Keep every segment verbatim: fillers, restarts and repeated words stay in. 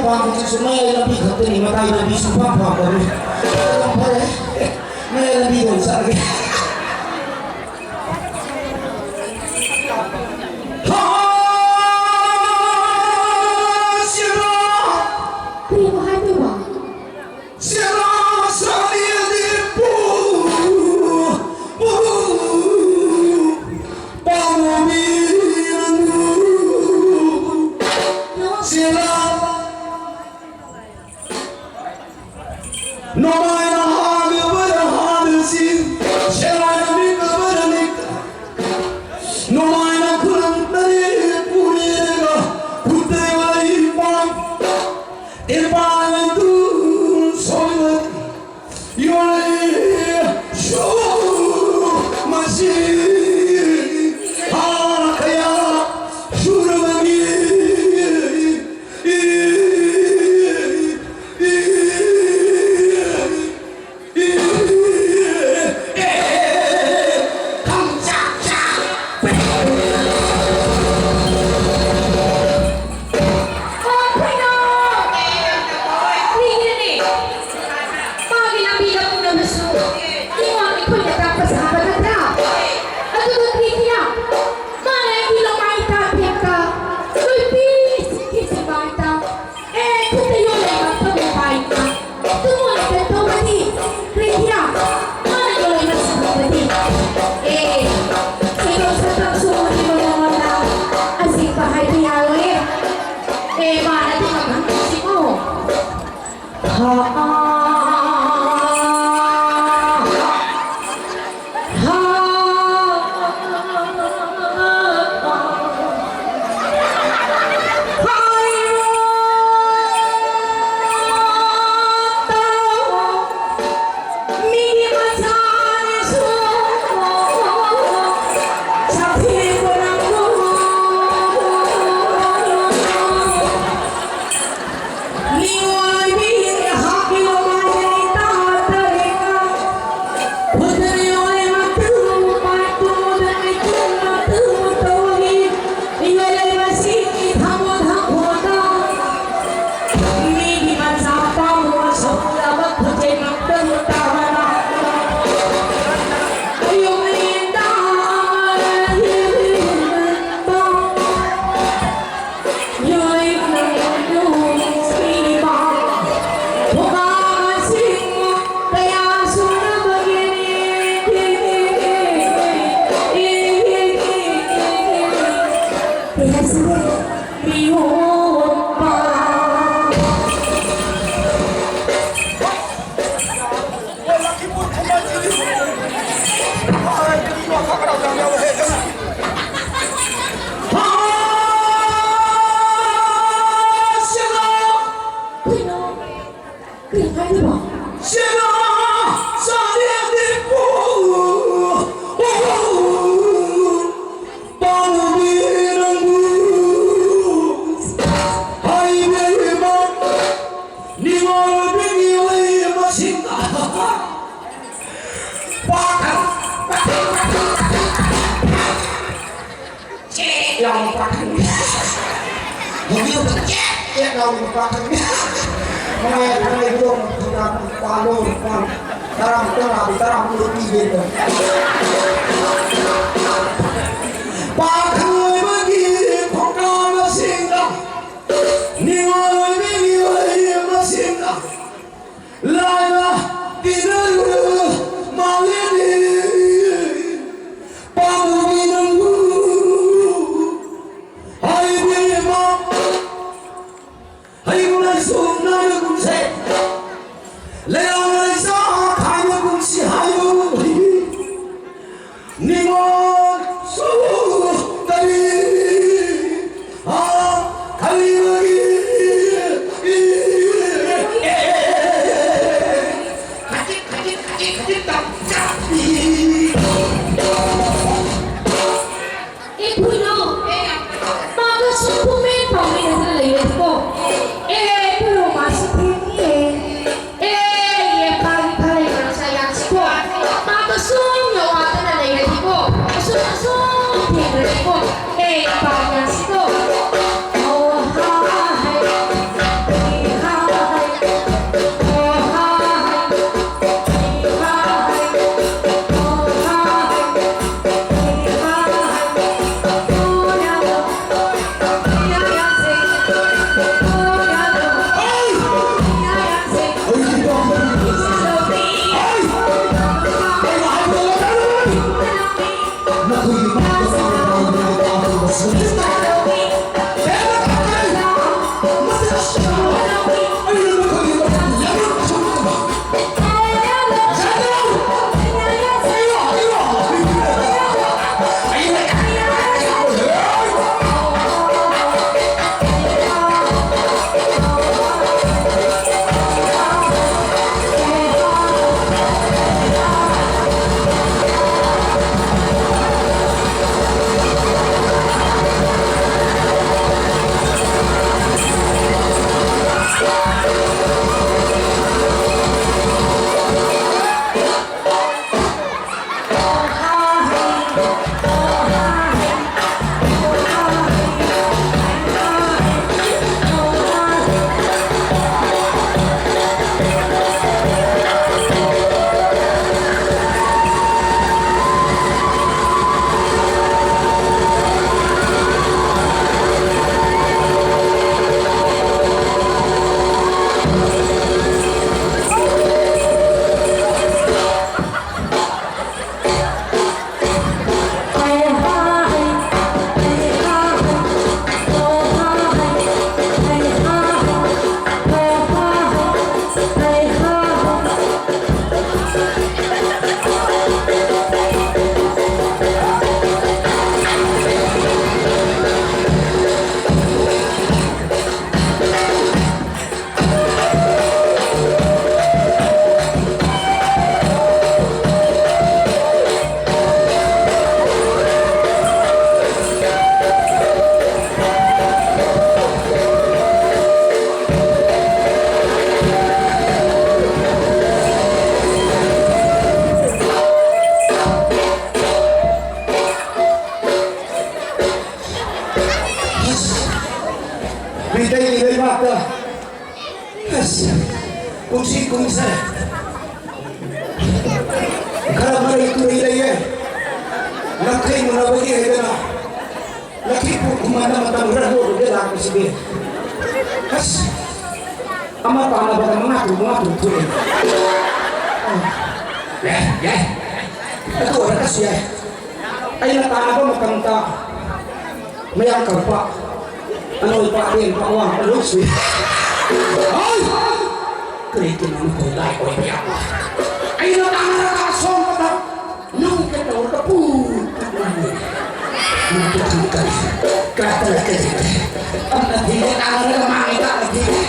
ꯄꯥꯝꯕꯁꯤꯁꯨ ꯃꯌꯥꯏ ꯂꯝꯕꯤ ꯈꯛꯇꯅꯤ, ꯃꯇꯥꯏ ꯂꯝꯕꯤ ꯁꯨꯡꯄꯥꯝ ꯄꯥꯝꯗꯕꯅꯤ꯫ ꯑꯗꯨꯝ ꯐꯔꯦ, ꯃꯌꯥꯏ ꯂꯝꯕꯤꯗ ꯑꯣꯏꯅ ꯆꯠꯂꯒꯦ꯫ ꯍꯥ, ꯁꯤꯔꯥ꯫ ꯀꯔꯤꯅꯣ ꯍꯥꯏꯗꯣꯏꯕ? ꯁꯤꯔꯥ ꯁꯥꯔꯤꯗꯤ ꯄꯨ, ꯄꯨ, ꯄꯥꯝꯃꯤ ꯅꯪꯕꯨ꯫ ꯁꯤꯔꯥ꯫ ꯅꯣꯡꯃꯥꯏꯅ ꯍꯥꯟꯅꯕꯗ ꯍꯥꯟꯅꯁꯤ, ꯁꯦꯔꯥꯏꯅ ꯅꯤꯛꯂꯕꯗ ꯅꯤꯛ-, ꯅꯣꯡꯃꯥꯏꯅ ꯈꯨꯂꯪ ꯇꯔꯦꯠ ꯄꯨꯔꯦꯒ, ꯈꯨꯠꯇ ꯌꯣꯜꯂꯛꯏ ꯄꯥꯝ-, ꯏꯄꯥꯅ ꯇꯨ ꯁꯣꯏꯕ ꯌꯣꯜꯂꯛꯏ ꯁꯨ ꯃꯁꯤ ꯍꯥ ꯀꯌꯥ ꯁꯨꯔꯕꯅꯤ꯫ ꯃꯥꯅ ꯑꯩꯒꯤ ꯂꯃꯥꯏ ꯇꯥ ꯊꯦꯛꯇ, ꯅꯨꯄꯤ ꯁꯤꯒꯤ ꯁꯤꯕꯥꯏꯇ, ꯑꯦ, ꯈꯨꯠꯇ ꯌꯣꯜꯂꯦ ꯃꯐꯝ ꯄꯥꯏꯅ꯫ ꯇꯨꯃꯣꯏ ꯀꯩ ꯇꯧꯕꯗꯤ? ꯀꯔꯤꯒꯤꯔ? ꯃꯥꯅ ꯌꯣꯜꯂꯦ ꯃꯁꯤꯒꯨꯝꯕꯗꯤ꯫ ꯑꯦ, ꯀꯩꯗꯧ ꯁꯛꯇꯝꯁꯨ ꯎꯗ꯭ꯔꯤꯕ ꯃꯉꯣꯟꯗ ꯑꯁꯦꯡꯕ ꯍꯥꯏꯕ ꯌꯥꯔꯣꯏꯌꯦ꯫ ꯑꯦ, ꯃꯥꯅꯗꯤ ꯃꯈꯪ ꯅꯨꯡꯁꯤꯉꯣ꯫ ꯍꯥ, ꯍꯥ, ꯀꯩ ꯍꯥꯏꯗꯣꯏꯕ? ꯆꯦꯅꯥ ꯆꯥꯅꯤꯡꯗꯦꯀꯣ꯫ ꯆꯦꯛ ꯂꯥꯎꯅ ꯄꯥꯈꯪ꯫ ꯍꯧꯖꯤꯛ ꯆꯦꯛ ꯆꯦꯛ ꯂꯥꯎꯅ ꯄꯥꯈꯪ꯫ ꯃꯃꯥꯏ ꯈꯔ ꯏꯔꯣ ꯄꯥꯜꯂꯣ꯫ ꯇꯔꯥ ꯇꯔꯥ ꯇꯔꯥ ꯄꯤꯒꯦ꯫ ꯄꯥꯈꯪ ꯑꯣꯏꯕꯒꯤ ꯈꯣꯡꯀꯥꯞ ꯑꯁꯤꯗ, ꯅꯤꯉꯣꯜ ꯑꯣꯏꯕꯒꯤ ꯋꯥꯔꯤ ꯑꯃꯁꯤꯗ, ꯂꯥꯏꯅ ꯄꯤꯅꯔꯨ ꯃꯥꯂꯦꯝꯒꯤ ꯄꯥꯝꯕꯤ ꯅꯪꯕꯨ ꯍꯥꯏꯕꯤꯃ ꯍꯩꯒꯨꯝꯅ ꯁꯣꯝꯅ ꯀꯨꯝꯁꯦ꯫ ꯂꯩꯔꯥꯡ ꯂꯩꯁꯥ ꯈꯥꯏꯅ ꯀꯨꯝꯁꯤ ꯍꯥꯏꯌꯨ꯫ ꯅꯤꯉꯣꯜꯁꯨ ꯀꯔꯤ ꯈꯜꯂꯤꯕꯒꯤ? ꯈꯖꯤꯛ, ꯈꯖꯤꯛ, ꯈꯖꯤꯛ, ꯈꯖꯤꯛ ꯇꯧ꯫ ꯑꯦ, ꯀꯩꯅꯣ? ꯃꯥꯒ ꯁꯨꯝ ꯄꯨꯡꯃꯦꯟ ꯄꯥꯎꯃꯦꯟꯅꯗꯅ ꯂꯩꯔꯗꯤꯀꯣ꯫ ꯑꯦ, ꯀꯩꯅꯣ, ꯃꯥꯁꯤ ꯊꯦꯡꯉꯤꯌꯦ꯫ ꯑꯦ, ꯌꯦ, ꯐꯔꯦ, ꯐꯔꯦ, ꯉꯁꯥꯏ ꯌꯥꯝꯁꯤꯀꯣ꯫ ꯃꯥꯒ ꯁꯨꯝ ꯌꯧꯋꯥꯗꯅ ꯂꯩꯔꯗꯤꯀꯣ꯫ ꯑꯁꯨꯝ, ꯑꯁꯨꯝ ꯊꯦꯡꯅꯔꯗꯤꯀꯣ꯫ ꯑꯦ, ꯏꯄꯥ ꯌꯥꯝꯁꯤꯀꯣ꯫ ꯑꯣ, ꯍꯥ, ꯍꯥ, ꯍꯥ, ꯍꯥ, ꯍꯥ, ꯍꯥ, ꯍꯥ꯫ ꯑꯁ, ꯀꯨꯝꯁꯤ ꯀꯨꯝꯁꯦ ꯈꯔ ꯃꯔꯩ ꯇꯨꯔꯩ ꯂꯩꯌꯦ꯫ ꯂꯝꯈꯩ ꯃꯨꯟꯅꯕꯒꯤ ꯍꯥꯏꯗꯅ ꯂꯛꯈꯤꯄꯨꯔ ꯈꯨꯃꯟꯗ ꯃꯇꯝ ꯈꯔ ꯂꯣꯜꯂꯨꯒꯦ ꯂꯥꯛꯄꯁꯤꯗꯤ꯫ ꯑꯁ, ꯑꯃ ꯇꯥꯟꯅꯕꯗ ꯃꯉꯥ ꯇꯔꯨꯛ, ꯃꯉꯥ ꯇꯔꯨꯛ ꯊꯣꯛꯑꯦ꯫ ꯌꯥꯏ, ꯌꯥꯏ꯫ ꯑꯗꯨ ꯑꯣꯏꯔꯒꯁꯨ ꯌꯥꯏ꯫ ꯑꯩꯅ ꯇꯥꯟꯅꯕ ꯃꯇꯝꯗ ꯃꯌꯥꯝ ꯀꯛꯄ, ꯑꯅꯣꯏꯕ, ꯑꯅꯦꯝꯕ, ꯑꯋꯥꯡꯕ ꯂꯣꯏ ꯁꯨꯏ꯫ ꯍꯣꯏ! ꯀꯔꯤꯒꯤꯅꯣ ꯅꯈꯣꯏ ꯂꯥꯏ ꯑꯣꯏꯕ ꯌꯥꯕ? ꯑꯩꯅ ꯇꯥꯟꯅꯔꯒ ꯑꯁꯣꯝꯕꯗ ꯅꯨꯡ ꯀꯩꯗꯧꯔꯒ ꯄꯨ, ꯄꯨ, ꯄꯨ, ꯄꯨ, ꯄꯨ, ꯀꯔꯤ? ꯀꯔꯥꯏꯗ ꯂꯩꯒꯦ? ꯑꯃꯅ ꯊꯤꯔꯦ, ꯇꯥꯟꯅꯔꯒ ꯃꯥꯡꯉꯦ, ꯇꯥꯟꯅ ꯊꯤꯔꯦ꯫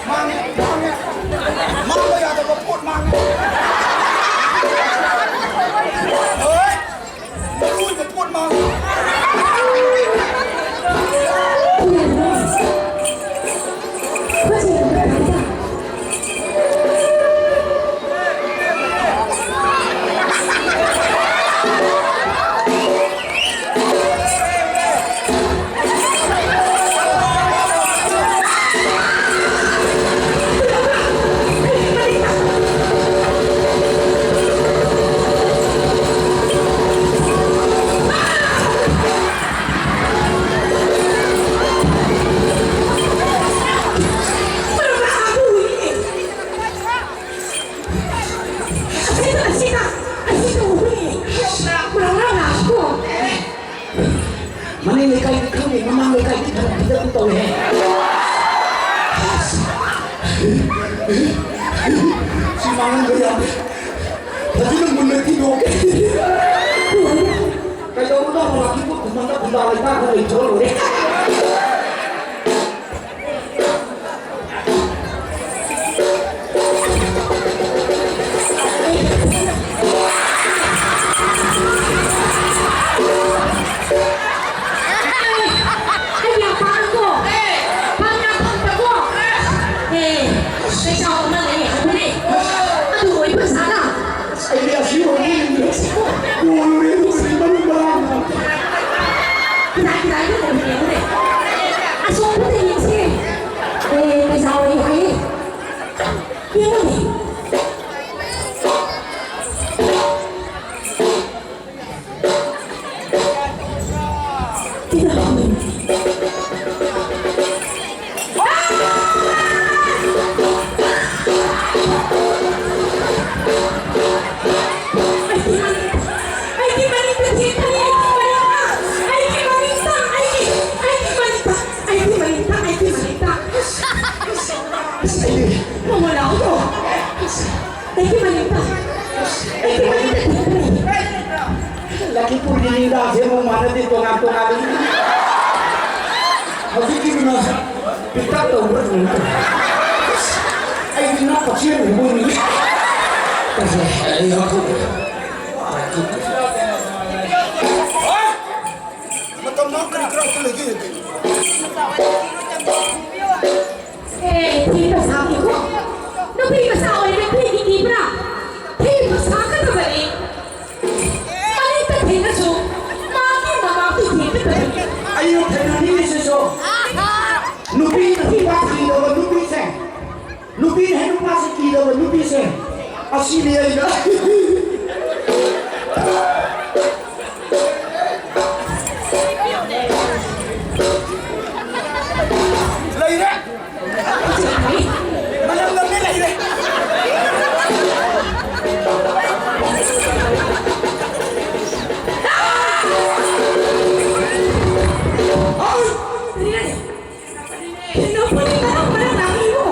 ꯃꯥꯡꯉꯦ, ꯃꯥꯡꯉꯦ꯫ ꯃꯥꯡꯕ ꯌꯥꯗꯕ ꯄꯣꯠ ꯃꯥꯡꯉꯦ꯫ ꯍꯣꯏ꯫ ꯃꯔꯨ ꯑꯣꯏꯕ ꯄꯣꯠ ꯃꯥꯡꯉꯦ꯫ ꯃꯅꯤꯡ ꯂꯩꯀꯥꯏꯗꯤ ꯈꯪꯗꯦ, ꯃꯃꯥꯡ ꯂꯩꯀꯥꯏꯗꯤ ꯈꯔ ꯐꯖꯅ ꯇꯧꯋꯦ꯫ ꯁꯤ ꯃꯥꯡꯍꯟꯕ ꯌꯥꯗꯦ꯫ ꯐꯖꯅ ꯃꯨꯟꯅ ꯊꯤꯗꯣꯛꯀꯦ꯫ ꯀꯩꯗꯧꯔꯨꯅꯣ? ꯍꯧꯖꯤꯛꯄꯨ ꯈꯨꯃꯟꯗ ꯈꯨꯟꯗꯥ ꯂꯩꯇꯥꯗ ꯂꯩꯊꯣꯛꯑ ꯂꯣꯏꯔꯦ꯫ ꯑꯩ ꯌꯥꯝ ꯄꯥꯝꯃꯤꯀꯣ꯫ ꯄꯥꯝꯃꯤ꯫ ꯌꯦꯡꯉꯨꯅꯦ꯫ ꯀꯩꯗꯧꯔꯝꯃꯤꯅꯣ? ꯑꯩꯒꯤ ꯃꯅꯤꯡꯗ ꯊꯦꯡꯊꯔꯦ, ꯑꯩꯒꯤ ꯃꯅꯤꯡꯗ, ꯑꯩꯒꯤ ꯃꯅꯤꯡꯗ, ꯑꯩꯒꯤ ꯃꯅꯤꯡꯗ, ꯑꯩꯒꯤ ꯃꯅꯤꯡꯗ, ꯑꯩꯒꯤ ꯃꯅꯤꯡꯗ꯫ ꯑꯁ, ꯑꯩ ꯃꯃꯥ ꯂꯥꯛꯑꯣ꯫ ꯑꯩꯒꯤ ꯃꯅꯤꯡꯗ, ꯑꯩꯒꯤ ꯃꯅꯤꯡꯗ ꯊꯦꯡꯊꯔꯦ꯫ ꯂꯛꯈꯤꯄꯨꯔꯒꯤ ꯅꯤꯡꯊꯧꯁꯦ ꯑꯃꯨꯛ ꯃꯥꯟꯅꯗꯦ, ꯇꯣꯉꯥꯟ ꯇꯣꯉꯥꯟꯕ꯫ ꯍꯧꯖꯤꯛꯀꯤꯗꯨꯅ ꯄꯤꯛꯇꯛ ꯇꯧꯕ꯭ꯔꯥ ꯀꯩꯅꯣꯝ ꯇꯧꯋꯦ꯫ ꯑꯩꯗꯤ ꯉꯛꯄ ꯆꯦꯟꯕ ꯃꯣꯏꯅꯤ꯫ ꯑꯩ ꯌꯥꯎꯊꯣꯛꯑꯦ꯫ ꯃꯇꯝ ꯃꯥꯡ ꯀꯔꯤ ꯀꯔꯥ ꯑꯝꯇ ꯂꯩꯒꯦ ꯌꯦꯡꯒꯦ꯫ ꯑꯦ, ꯐꯤ ꯄꯩꯁꯥ ꯄꯤꯈꯣ꯫ ꯅꯨꯄꯤ ꯃꯆꯥ ꯑꯣꯏꯔꯦ, ꯐꯤꯒꯤ ꯀꯤꯕ꯭ꯔꯥ? ꯐꯤ ꯄꯩꯁꯥ ꯀꯗꯕꯅꯤ꯫ ꯃꯅꯤꯡꯗ ꯊꯦꯡꯉꯁꯨ, ꯃꯥꯒꯤ ꯃꯃꯥꯡꯗ ꯊꯦꯡꯒꯗꯕꯅꯤ꯫ ꯑꯩꯅ ꯊꯦꯡꯅꯅꯤꯡꯉꯤꯁꯤꯁꯨ, ꯅꯨꯄꯤꯅ ꯅꯨꯄꯥ ꯊꯤꯗꯕ ꯅꯨꯄꯤꯁꯦ, ꯅꯨꯄꯤꯅ ꯍꯦꯛ ꯅꯨꯄꯥꯁꯦ ꯀꯤꯗꯕ ꯅꯨꯄꯤꯁꯦ, ꯑꯁꯤꯅꯤ ꯑꯩꯅ꯫ ꯂꯩꯔꯦ꯫ ꯃꯅꯝ ꯅꯝꯃꯦ, ꯂꯩꯔꯦ꯫ ꯀꯩꯅꯣ, ꯄꯨꯂꯤꯁ ꯃꯅꯥꯛ ꯃꯅꯥꯛ ꯂꯥꯛꯏꯕꯣ?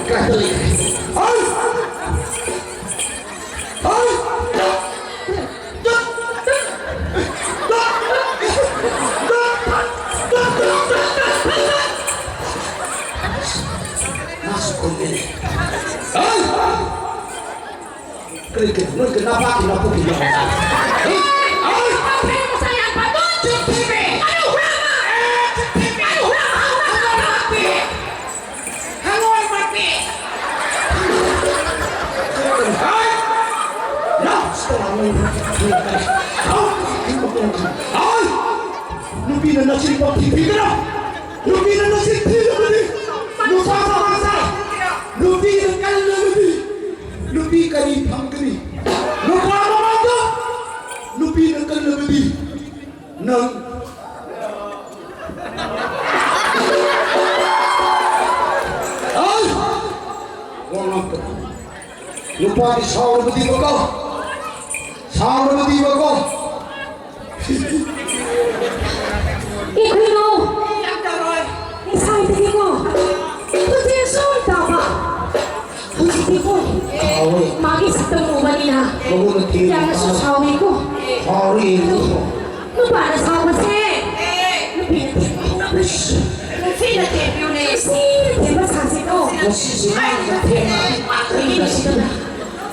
ꯀꯥꯏꯗ ꯂꯩꯒꯦ? ꯍꯣꯏ! ꯍꯣꯏ! ꯃꯥꯁꯨ ꯈꯨꯝꯃꯤꯅꯦ꯫ ꯍꯣꯏ! ꯀꯔꯤ, ꯀꯔꯤ, ꯅꯣꯏ ꯀꯔꯤ ꯅꯄꯥꯛꯀꯤ ꯅꯄꯨꯛꯀꯤ ꯅꯄꯥꯛꯀꯤ? ꯍꯩ! ꯍꯩ! ꯍꯩ! ꯅꯪ ꯁꯤꯗ ꯂꯥꯛꯑꯣ꯫ ꯍꯩ! ꯅꯨꯄꯤꯅ ꯅꯆꯤꯟ ꯄꯪꯊꯤ ꯊꯤꯒꯅꯨ꯫ ꯅꯨꯄꯤꯅ ꯅꯆꯤꯟ ꯊꯤꯔꯕꯗꯤ ꯅꯨꯄꯥ ꯃꯃꯥꯡꯗ ꯅꯨꯄꯥꯗꯤ ꯁꯥꯎꯔꯕꯗꯤꯕꯀꯣ, ꯁꯥꯎꯔꯕꯗꯤꯕꯀꯣ꯫ ꯏꯈꯨꯏꯅꯣ, ꯉꯁꯥꯏꯗꯒꯤꯀꯣ ꯈꯣꯟꯖꯦꯜ ꯁꯨꯝ ꯇꯥꯕ꯫ ꯍꯧꯖꯤꯛꯇꯤꯀꯣ ꯁꯥꯎꯋꯦ꯫ ꯃꯥꯒꯤ ꯁꯛꯇꯝ ꯎꯕꯅꯤꯅ ꯃꯉꯣꯟꯗ ꯊꯦꯡꯅ ꯌꯥꯝꯅꯁꯨ ꯁꯥꯎꯋꯤꯀꯣ꯫ ꯁꯥꯎꯔꯦ꯫ ꯅꯨꯄꯥꯅ ꯁꯥꯎꯕꯁꯦ ꯅꯨꯄꯤꯅ ꯊꯦꯝꯕ ꯍꯧꯅꯕꯅꯦ꯫ ꯅꯨꯄꯤꯅ ꯊꯦꯝꯕꯤꯌꯨꯅꯦ꯫ ꯅꯨꯄꯤꯅ ꯊꯦꯝꯕ ꯁꯥꯁꯤꯀꯣ꯫ ꯉꯁꯤꯁꯦ ꯃꯥꯅ ꯊꯦꯝꯃꯗꯤ ꯄꯥꯛꯀꯅꯤ ꯉꯁꯤꯗꯤ꯫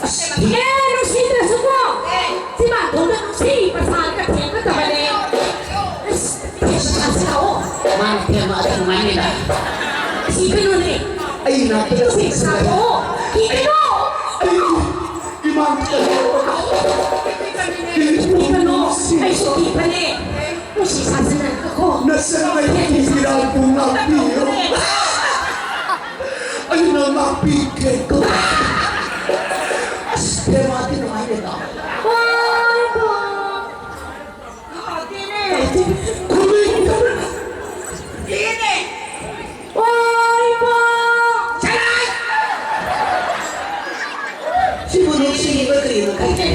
ꯑꯁ, ꯑꯦ, ꯅꯨꯡꯁꯤꯗ꯭ꯔꯁꯨꯀꯣ꯫ ꯁꯤ ꯃꯥꯊꯣꯡꯗ ꯅꯨꯡꯁꯤ ꯄ꯭ꯔꯁꯥꯟꯒ ꯊꯦꯝꯒꯗꯕꯅꯦ꯫ ꯑꯁ, ꯊꯦꯝꯕ ꯁꯥꯁꯤ ꯂꯥꯛꯑꯣ꯫ ꯃꯥꯅ ꯊꯦꯝꯃꯛꯑꯗꯤ ꯅꯨꯡꯉꯥꯏꯅꯤꯗ꯫ ꯊꯤꯒꯅꯨꯅꯦ꯫ ꯑꯩ ꯅꯥꯛꯇ ꯅꯨꯡꯁꯤ ꯄ꯭ꯔꯁꯥꯟ ꯊꯣꯛꯑꯣ꯫ ꯊꯤꯒꯅꯨ꯫ ꯑꯩ ꯏꯃꯥꯡꯗ ꯊꯤꯒꯅꯨ꯫ ꯑꯩꯁꯨ ꯊꯤꯕꯅꯦ꯫ ꯅꯨꯡꯁꯤ ꯁꯥꯁꯤꯟꯅꯔꯒꯀꯣ꯫ ꯅꯆꯟꯅꯨꯄꯤ ꯏꯔꯥꯡꯕꯨ ꯉꯥꯛꯄꯤꯌꯨ꯫ ꯑꯩꯅ ꯉꯥꯛꯄꯤꯒꯦꯀꯣ꯫ ꯑꯁ, ꯐꯦꯃꯥꯗꯤ ꯅꯨꯡꯉꯥꯏꯔꯦꯗ꯫ ꯍꯣꯏ, ꯍꯣꯏ꯫ ꯈꯨꯃꯤꯡ꯫ ꯍꯣꯏ, ꯍꯣꯏ꯫ ꯁꯤꯕꯨ ꯅꯨꯡꯁꯤꯔꯤꯕ ꯀꯔꯤꯅꯣ ꯈꯪꯗꯦ꯫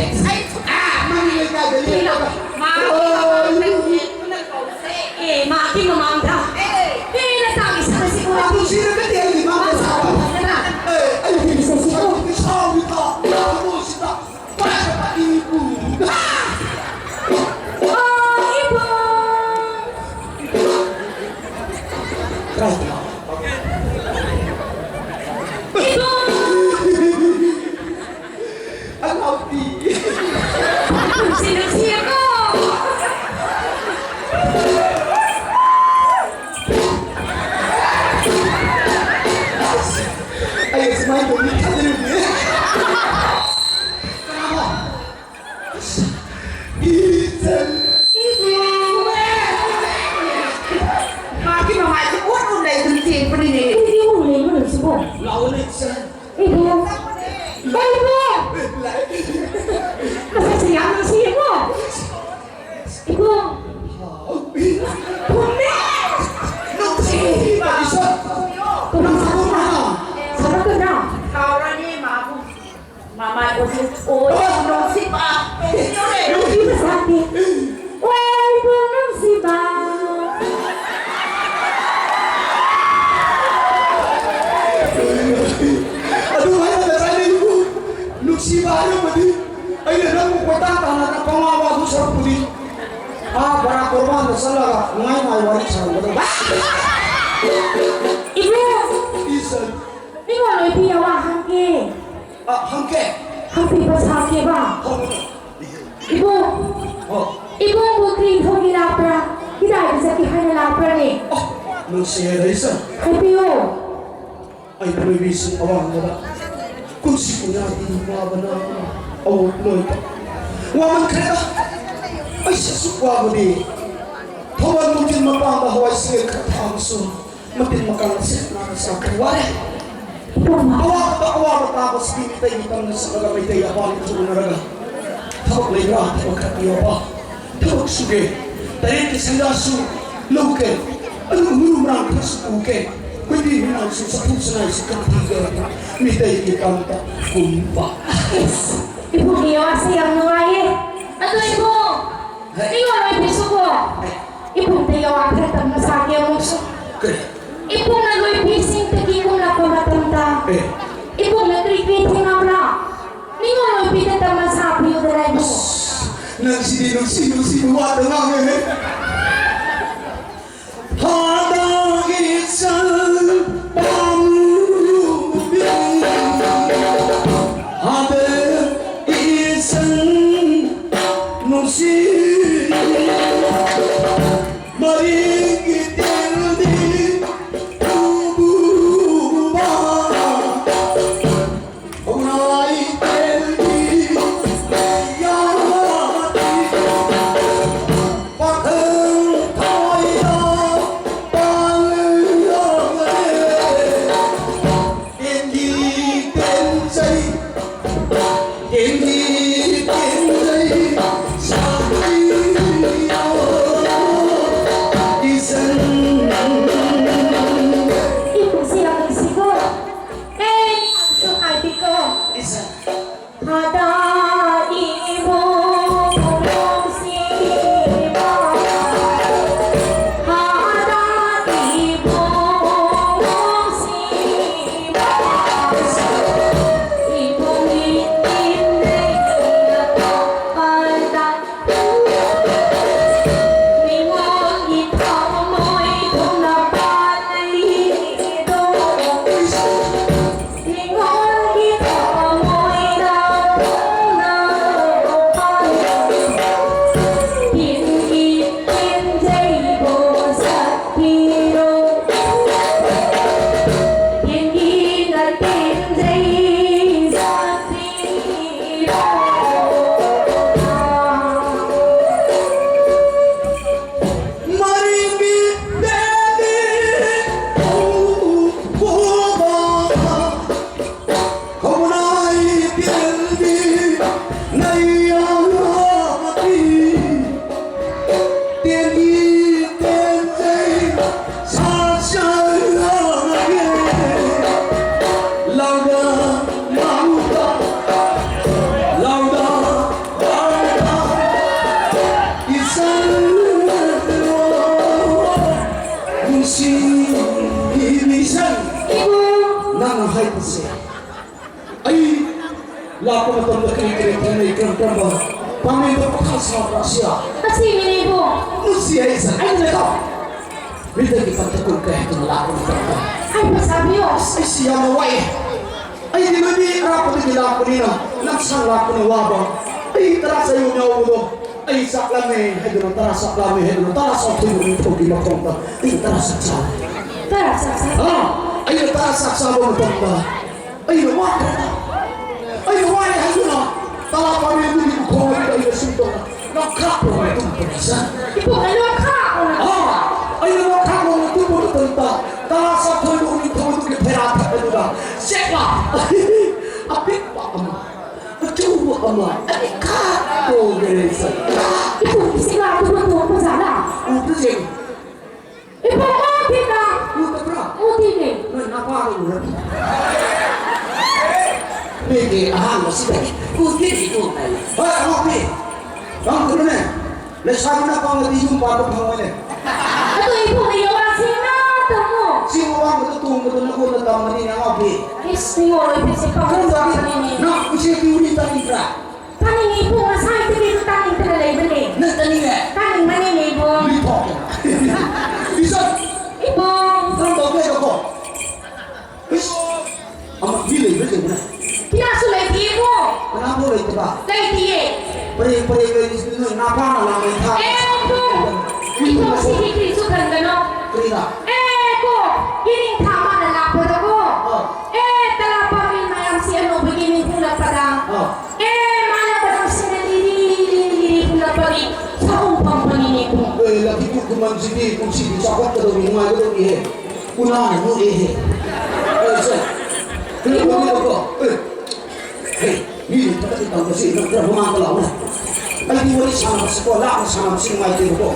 ꯑꯥ, ꯃꯥꯒꯤ ꯂꯩꯀꯥꯏꯗ ꯂꯦꯞꯄꯒ꯫ ꯃꯥꯒꯤ ꯃꯃꯥꯡꯗ ꯂꯦꯞꯇꯨꯅ ꯀꯧꯁꯦ꯫ ꯑꯦ, ꯃꯥꯒꯤ ꯃꯃꯥꯡꯗ꯫ ꯑꯦ꯫ ꯑꯦ, ꯅꯆꯥꯒꯤ ꯁꯛꯁꯤꯕꯨ꯫ ꯑꯗꯨ ꯁꯤꯔꯒꯗꯤ ꯑꯩꯒꯤ ꯃꯥꯡꯗ ꯁꯥꯕ꯫ ꯐꯖꯅ꯫ ꯑꯦ, ꯑꯩꯒꯤ ꯁꯛꯁꯤꯕꯨ꯫ ꯁꯥꯎꯔꯤꯕ ꯊꯃꯣꯏꯁꯤꯗ ꯄꯥꯏꯔꯕ ꯏꯕꯨꯡ꯫ ꯑꯣ, ꯏꯕꯨꯡ꯫ ꯀꯗꯥꯏꯗꯅꯣ? ꯏꯕꯨꯡ꯫ ꯑꯉꯥꯎꯕꯤ꯫ ꯅꯨꯡꯁꯤ ꯅꯨꯡꯁꯤꯌꯦꯀꯣ꯫ ꯑꯩ ꯁꯨꯃꯥꯏꯅ ꯇꯧꯅꯤ ꯈꯟꯖꯔꯨꯗꯦ꯫ ꯀꯅꯥꯅꯣ? ꯏꯆꯟ꯫ ꯏꯕꯨꯡ꯫ ꯃꯥꯒꯤ ꯃꯃꯥꯏꯁꯦ ꯎꯠ ꯎꯠ ꯂꯩꯗꯨꯅ ꯆꯦꯟꯕꯅꯤꯅꯦ꯫ ꯀꯔꯤꯒꯤ ꯎꯠ ꯂꯩꯕꯅꯣ ꯁꯤꯕꯣ? ꯂꯥꯛꯑꯣꯅꯦ, ꯏꯆꯟ꯫ ꯏꯕꯨꯡ! ꯏꯕꯨꯡ! ꯃꯁꯛꯁꯦ ꯌꯥꯝ ꯅꯨꯡꯁꯤꯌꯦꯀꯣ? ꯏꯕꯨꯡ! ꯊꯨꯝꯃꯦ! ꯅꯨꯡꯁꯤꯕ ꯏꯁꯣꯔ! ꯀꯔꯤ ꯁꯥꯗꯣꯏꯅꯣ? ꯁꯥꯗꯣꯛꯇꯣꯏꯅꯣ? ꯑꯣꯏ ꯅꯨꯡꯁꯤꯕ꯫ ꯅꯨꯡꯁꯤꯕ ꯁꯥꯠꯇꯦ꯫ ꯑꯣꯏꯕꯨ ꯅꯨꯡꯁꯤꯕ꯫ ꯑꯗꯨꯃꯥꯏꯅ ꯉꯁꯥꯏꯅ ꯑꯩꯕꯨ ꯅꯨꯡꯁꯤꯕ ꯍꯥꯏꯔꯝꯃꯗꯤ ꯑꯩꯅ ꯅꯪꯕꯨ ꯀꯣꯏꯇꯥꯟ ꯇꯥꯟꯅꯗꯅ ꯄꯪꯋꯥ ꯋꯥꯗꯨ ꯁꯔꯨꯛꯄꯨꯗꯤ ꯑꯥ ꯕꯔꯥꯛ ꯀꯣꯔꯕꯥꯟꯗ ꯆꯠꯂꯒ ꯅꯨꯡꯉꯥꯏ ꯅꯨꯡꯉꯥꯏ ꯋꯥꯔꯤ ꯁꯥꯔꯝꯒꯗꯕ꯫ ꯏꯕꯨꯡ! ꯏꯆꯟ꯫ ꯅꯤꯉꯣꯜ ꯑꯣꯏꯕꯤ ꯑꯋꯥ ꯍꯪꯒꯦ꯫ ꯑ, ꯍꯪꯒꯦ꯫ ꯍꯪꯕꯤꯕ ꯁꯥꯒꯦꯕ꯫ ꯍꯪꯉꯨ꯫ ꯏꯕꯨꯡ! ꯑꯣ꯫ ꯏꯕꯨꯡꯕꯨ ꯀꯔꯤ ꯊꯧꯒꯤ ꯂꯥꯛꯄ꯭ꯔꯥ? ꯀꯗꯥꯏꯗ ꯆꯠꯀꯦ ꯍꯥꯏꯅ ꯂꯥꯛꯄ꯭ꯔꯥꯅꯦ? ꯑꯣ, ꯅꯨꯡꯁꯤꯌꯦ ꯂꯩꯁꯥ꯫ ꯍꯥꯏꯕꯤꯌꯨ꯫ ꯑꯩ ꯂꯣꯏꯕꯤꯁꯤꯡ ꯑꯋꯥꯡꯕꯗ ꯀꯨꯝꯁꯤ ꯀꯨꯝꯌꯥꯒꯤ ꯋꯥꯕꯅ ꯑꯋꯣꯠ ꯂꯣꯏꯕ ꯋꯥꯃꯟꯈ꯭ꯔꯦꯗ꯫ ꯑꯩꯁꯦ ꯑꯁꯨꯛ ꯋꯥꯕꯗꯤ ꯊꯧꯕꯥꯜ ꯅꯨꯡꯊꯤꯜ ꯃꯄꯥꯟꯗ ꯍꯋꯥꯏ ꯁꯤꯡ ꯈꯔ ꯊꯥꯕꯁꯨ ꯃꯇꯤꯟ ꯃꯀꯥꯡ ꯁꯦꯠ ꯅꯥꯅ ꯆꯥꯛꯈ꯭ꯔꯦ ꯋꯥꯔꯦ꯫ ꯑꯋꯥꯕꯗ ꯑꯋꯥꯕ ꯇꯥꯕꯁꯤꯗꯤ ꯃꯤꯇꯩꯒꯤ ꯇꯝꯅ ꯆꯠꯂꯒ ꯃꯩꯇꯩ ꯑꯄꯥꯝꯕ ꯊꯣꯛꯅꯔꯒ ꯊꯕꯛ ꯂꯩꯕ꯭ꯔꯥ? ꯊꯕꯛ ꯈꯔ ꯄꯤꯌꯣꯕ꯫ ꯊꯕꯛ ꯁꯨꯒꯦ꯫ ꯇꯔꯦꯠꯀꯤ ꯁꯦꯟꯖꯥꯁꯨ ꯂꯧꯒꯦ꯫ ꯑꯗꯨꯒ ꯃꯔꯨ ꯃꯔꯥꯡ ꯈꯔꯁꯨ ꯄꯨꯒꯦ꯫ ꯑꯩꯈꯣꯏꯗꯤ ꯃꯤꯅꯥꯎꯁꯨ ꯆꯠꯊꯣꯛ ꯆꯠꯅꯥꯏꯁꯨ ꯈꯔ ꯄꯤꯒꯦ꯫ ꯃꯤꯇꯩꯒꯤ ꯇꯝꯗ ꯀꯨꯝꯕ꯫ ꯏꯁ, ꯏꯕꯨꯡꯒꯤ ꯋꯥꯁꯤ ꯌꯥꯝ ꯅꯨꯡꯉꯥꯏꯌꯦ꯫ ꯑꯗꯣ ꯏꯕꯨꯡ, ꯍꯦ꯫ ꯅꯤꯉꯣꯜ ꯑꯣꯏꯕꯤꯁꯨꯀꯣ꯫ ꯍꯦ꯫ ꯏꯕꯨꯡꯗ ꯌꯥꯋꯥ ꯈꯔ ꯇꯝꯕ ꯁꯥꯒꯦ ꯑꯃꯨꯛꯁꯨ꯫ ꯀꯔꯤ? ꯏꯕꯨꯡꯅ ꯂꯣꯏꯕꯤꯁꯤꯡꯗꯒꯤ ꯀꯨꯝꯂꯛꯄ ꯃꯇꯝꯗ ꯑꯦ꯫ ꯏꯕꯨꯡꯅ ꯀꯔꯤ ꯀꯔꯤ ꯊꯦꯡꯅꯕ꯭ꯔꯥ? ꯅꯤꯉꯣꯜ ꯂꯣꯏꯕꯤꯗ ꯇꯝꯕ ꯁꯥꯕꯤꯌꯨꯗꯅ ꯏꯕꯨꯡ꯫ ꯑꯁ, ꯅꯪꯁꯤꯗꯤ ꯅꯨꯡꯁꯤ ꯅꯨꯡꯁꯤꯕ ꯋꯥꯗ ꯉꯥꯡꯉꯦꯍꯦ꯫ ꯍꯥꯗꯥꯒꯤ ꯆꯜ ꯄꯥꯝꯂꯨꯕꯤ, ꯍꯥꯗꯦ ꯏꯆꯟ ꯅꯨꯡꯁꯤ ꯃꯔꯤꯒꯤ ꯇꯦꯜꯗꯤ ꯎꯕꯨꯕ꯫ ꯈꯣꯡꯅꯥꯏ ꯇꯦꯜꯗꯤ ꯌꯥꯗꯤ ꯄꯥꯈꯪ ꯁꯤ ꯃꯤꯁꯟ ꯅꯪꯅ ꯍꯥꯏꯕꯁꯦ ꯑꯩ ꯂꯥꯛꯄ ꯃꯇꯝꯗ ꯀꯔꯤ ꯀꯔꯤ ꯊꯦꯡꯅꯩ, ꯀꯔꯝ ꯀꯔꯝꯕ ꯄꯥꯝꯃꯤꯕ ꯄꯥꯈꯪ ꯁꯥꯇ꯭ꯔ ꯑꯁꯤꯌꯥ? ꯑꯁꯤꯅꯤꯅꯦ ꯏꯕꯨꯡ꯫ ꯅꯨꯡꯁꯤ ꯍꯥꯏꯁꯦ ꯑꯩꯅ ꯂꯩꯀꯣ ꯃꯤꯗꯒꯤ ꯇꯝꯊ ꯀꯨꯟ ꯀꯌꯥ ꯍꯦꯟꯅ ꯂꯥꯛꯄ ꯃꯇꯝꯗ ꯍꯥꯏꯕ ꯁꯥꯕꯤꯌꯣ꯫ ꯑꯁ ꯑꯩꯁꯤ ꯌꯥꯝꯅ ꯋꯥꯏ꯫ ꯑꯩꯗꯤ ꯅꯣꯏꯗꯤ ꯑꯔꯥꯞꯄꯗꯒꯤ ꯂꯥꯛꯄꯅꯤꯅ ꯂꯝꯁꯥꯡ ꯂꯥꯛꯄꯅ ꯋꯥꯕ꯫ ꯑꯩ ꯇꯔꯥ ꯆꯌꯣꯝ ꯌꯥꯎꯕꯗꯣ ꯑꯩ ꯆꯥꯛ ꯂꯥꯝꯃꯦ ꯍꯥꯏꯗꯨꯅ ꯇꯔꯥ ꯆꯥꯛ ꯂꯥꯝꯃꯦ ꯍꯥꯏꯗꯨꯅ ꯇꯔꯥ ꯆꯥꯊꯣꯏꯕ ꯅꯤꯡꯊꯧꯒꯤ ꯃꯈꯣꯡꯗ ꯑꯩ ꯇꯔꯥ ꯆꯥꯛ ꯆꯥꯔꯦ꯫ ꯇꯔꯥ ꯆꯥꯛ ꯆꯥ ꯑꯥ, ꯑꯩꯅ ꯇꯔꯥ ꯆꯥꯛ ꯆꯥꯕ ꯃꯇꯝꯗ ꯑꯩꯅ ꯋꯥꯈ꯭ꯔꯦ꯫ ꯑꯩꯅ ꯋꯥꯔꯦ ꯍꯥꯏꯗꯨꯅ ꯇꯔꯥ ꯄꯥꯝꯃꯦ ꯑꯗꯨꯒꯤ ꯎꯈꯣꯡ ꯑꯗꯨꯗ ꯑꯩꯅ ꯁꯨꯝꯇꯧꯅ ꯂꯣꯛꯈꯥꯛ ꯂꯣꯡꯅ ꯇꯨꯝꯕꯅꯤ ꯁꯥ꯫ ꯏꯕꯨꯡ ꯑꯩ ꯂꯣꯛꯈꯥꯛ ꯂꯣꯡꯅ ꯑꯥ, ꯑꯩꯅ ꯂꯣꯛꯈꯥꯛ ꯂꯣꯡꯅ ꯇꯨꯝꯕ ꯃꯇꯝꯗ ꯇꯔꯥ ꯆꯥꯊꯣꯏꯕ ꯅꯤꯡꯊꯧ ꯑꯗꯨꯒꯤ ꯐꯩꯔꯥ ꯊꯛꯄꯗꯨꯗ ꯆꯦꯛꯂꯥ ꯑꯄꯤꯛꯄ ꯑꯃ ꯑꯆꯧꯕ ꯑꯃ ꯑꯅꯤꯈꯥ ꯇꯣꯡꯉꯦ ꯁꯥ꯫ ꯏꯕꯨꯡ ꯏꯁꯤꯡ ꯂꯥꯛꯇꯨꯅ ꯇꯣꯡꯕ ꯖꯥꯠꯂꯥ? ꯎꯕ꯭ꯔ ꯌꯦꯡꯉꯨ꯫ ꯏꯕꯨꯡꯉꯣ ꯊꯤꯟꯅ ꯎꯗꯕ꯭ꯔꯥ? ꯎꯗꯤꯅꯦ꯫ ꯅꯣꯏ ꯅꯄꯥꯗ ꯎꯔꯕꯅꯤ꯫ ꯃꯤꯒꯤ ꯑꯍꯥꯟꯕꯁꯤꯗꯒꯤ ꯎꯗꯤꯅꯤ ꯎꯗꯥꯏ꯫ ꯍꯣꯏ, ꯑꯉꯥꯎꯕꯤ꯫ ꯀꯪꯈ꯭ꯔꯣꯅꯦ꯫ ꯂꯩꯁꯥꯕꯤꯅ ꯄꯪꯉꯗꯤ ꯌꯨꯝ ꯄꯥꯟꯕ ꯐꯪꯉꯣꯏꯅꯦ꯫ ꯑꯗꯣ ꯏꯕꯨꯡꯅ ꯌꯧꯔꯛꯑꯁꯤ ꯏꯃꯥ ꯇꯥꯃꯣ꯫ ꯆꯤꯡ ꯑꯋꯥꯡꯕꯗ ꯇꯣꯡꯕꯗꯣ ꯅꯉꯣꯟꯗ ꯇꯝꯕꯅꯤꯅꯦ ꯑꯉꯥꯎꯕꯤ꯫ ꯏꯁ, ꯅꯤꯡꯉꯣꯜ ꯑꯣꯏꯕꯤꯁꯦ ꯄꯪꯉꯕꯅꯤꯅꯦ꯫ ꯅꯪ ꯎꯆꯦꯛꯀꯤ ꯎꯔꯤ ꯇꯥꯅꯤꯡꯕ꯭ꯔꯥ? ꯇꯥꯅꯤꯡꯉꯤ ꯏꯕꯨꯡ, ꯉꯁꯥꯏꯗꯒꯤ ꯑꯗꯨ ꯇꯥꯅꯤꯡꯗꯅ ꯂꯩꯕꯅꯦ꯫ ꯅꯪ ꯇꯥꯅꯤꯡꯉꯦ? ꯇꯥꯅꯤꯡꯕꯅꯤꯅꯦ ꯏꯕꯨꯡ꯫ ꯂꯤꯊꯣꯛꯀꯦ꯫ ꯏꯆꯟ! ꯏꯕꯨꯡ꯫ ꯀꯔꯝ ꯇꯧꯒꯦ ꯍꯥꯏꯕꯀꯣ? ꯏꯁ! ꯑꯃ ꯃꯤ ꯂꯩꯕ꯭ꯔꯥ ꯌꯦꯡꯉꯨꯅꯦ꯫ ꯀꯅꯥꯁꯨ ꯂꯩꯇꯦ ꯏꯕꯨꯡ꯫ ꯀꯅꯥꯐꯥꯎ ꯂꯩꯇꯕ? ꯂꯩꯇꯤꯌꯦ꯫ ꯄꯔꯦꯡ ꯄꯔꯦꯡ ꯂꯩꯔꯤꯁꯤꯗꯤ ꯅꯣꯏ ꯅꯥꯄꯥꯅ ꯂꯥꯛꯂꯦ ꯊꯥ꯫ ꯑꯦ ꯏꯕꯨꯡ! ꯏꯕꯨꯡ ꯁꯤꯗꯤ ꯀꯔꯤꯁꯨ ꯈꯟꯒꯅꯣ꯫ ꯀꯔꯤꯔꯥ? ꯑꯦ ꯀꯣ! ꯌꯦꯅꯤꯡꯊꯥ ꯃꯥꯅ ꯂꯥꯛꯄꯗꯀꯣ꯫ ꯑꯥ꯫ ꯑꯦ ꯇꯂꯥ ꯄꯥꯝꯕꯤ ꯃꯌꯥꯝꯁꯤ ꯑꯅꯧꯕꯒꯤ ꯅꯤꯡꯁꯤꯡꯂꯛꯄꯗ꯫ ꯑꯥ꯫ ꯑꯦ, ꯃꯥꯅ ꯃꯔꯝꯁꯤꯅ ꯂꯤꯔꯤ, ꯂꯤꯔꯤ, ꯂꯤꯔꯤ ꯍꯨꯜꯂꯛꯄꯒꯤ ꯁꯥꯍꯨꯝ ꯐꯪꯕꯅꯤꯅꯦ ꯏꯕꯨꯡ꯫ ꯑꯦ, ꯂꯛꯈꯤꯄꯨ ꯈꯨꯃꯟꯁꯤꯗꯤ ꯀꯨꯝꯁꯤꯗꯤ ꯆꯥꯎꯈꯠꯀꯗꯧꯔꯤ, ꯅꯨꯡꯉꯥꯏꯒꯗꯧꯔꯤꯍꯦ꯫ ꯎꯅꯥꯅ ꯅꯣꯛꯑꯦꯍꯦ꯫ ꯑꯦ, ꯁꯦ, ꯀꯩꯅꯣ ꯇꯧꯕꯤꯔꯣꯀꯣ꯫ ꯑꯦ, ꯍꯦ, ꯃꯤ ꯊꯕꯛꯀꯤ ꯇꯧꯕꯁꯤ ꯅꯪ ꯈꯔ ꯃꯃꯥꯡꯗ ꯂꯥꯛꯑꯣꯅꯦ꯫ ꯑꯩꯗꯤ ꯋꯥꯔꯤ ꯁꯥꯟꯅꯕꯁꯤꯀꯣ, ꯂꯥꯞꯅ ꯁꯥꯟꯅꯕꯁꯤ ꯅꯨꯡꯉꯥꯏꯇꯦꯕꯀꯣ꯫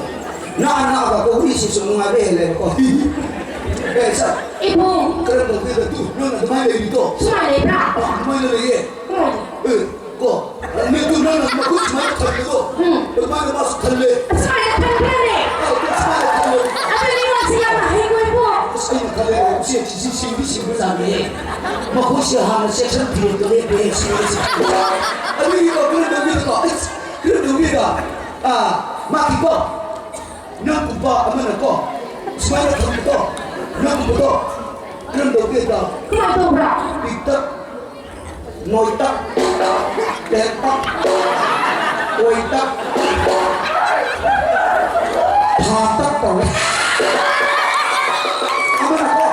ꯅꯛꯑ ꯅꯛꯑꯒ ꯀꯣ, ꯋꯥꯔꯤꯁꯤꯁꯨ ꯅꯨꯡꯉꯥꯏꯕ ꯍꯦꯜꯂꯦꯕꯀꯣ꯫ ꯑꯦ, ꯁꯦ, ꯏꯕꯨꯡ꯫ ꯀꯔꯝ ꯇꯧꯒꯦꯗ ꯇꯨ, ꯅꯪ ꯑꯗꯨꯃꯥꯏꯅ ꯂꯩꯔꯤꯗꯣ? ꯁꯨꯃꯥꯏꯅ ꯂꯩꯕ꯭ꯔꯥ? ꯑ, ꯑꯗꯨꯃꯥꯏꯅ ꯂꯩꯌꯦ꯫ ꯎꯝ꯫ ꯑꯦ, ꯀꯣ, ꯅꯪ ꯅꯪꯅ ꯃꯈꯨꯠ ꯁꯨꯃꯥꯏꯅ ꯊꯝꯕꯗꯣ, ꯎꯝ꯫ ꯑꯗꯨꯃꯥꯏꯅ ꯃꯥꯁꯨ ꯊꯝꯂꯦ꯫ ꯑꯁꯨꯃꯥꯏꯅ ꯊꯝꯈ꯭ꯔꯅꯦ꯫ ꯑ, ꯁꯨꯃꯥꯏꯅ ꯊꯝꯂꯦ꯫ ꯑꯗꯨ ꯅꯤꯉꯣꯜꯁꯤ ꯌꯥꯝꯅ ꯍꯩ ꯎꯆꯦꯛꯁꯤꯁꯨ ꯁꯤꯡꯗꯤ ꯁꯤꯡꯕꯖꯥꯠꯅꯤꯍꯦ꯫ ꯃꯈꯣꯏꯁꯦ ꯍꯥꯟꯅ ꯆꯦꯛꯁꯟ ꯐꯤꯔꯦꯞꯇ ꯂꯦꯞꯄꯦ ꯁꯤꯡꯕꯁꯦ꯫ ꯑꯗꯨꯒꯤꯀꯣ ꯀꯔꯝ ꯇꯧꯕꯤꯗꯀꯣ? ꯑꯁ, ꯀꯔꯝ ꯇꯧꯕꯤꯗ? ꯑꯥ, ꯃꯥꯒꯤꯀꯣ, ꯅꯪꯒꯨꯝꯕ ꯑꯃꯅꯀꯣ, ꯁꯨꯃꯥꯏꯅ ꯊꯝꯕꯗꯣ, ꯅꯪꯒꯨꯝꯕꯗꯣ ꯀꯔꯝ ꯇꯧꯕꯤꯗ? ꯀꯃꯥꯏꯅ ꯇꯧꯕ꯭ꯔꯥ? ꯄꯤꯛꯇꯛ ꯅꯣꯏꯇꯛ, ꯇꯦꯟꯇꯛ, ꯑꯣꯏꯇꯛ, ꯐꯥꯇꯛ ꯇꯧꯔꯦ꯫ ꯑꯃꯅꯀꯣ,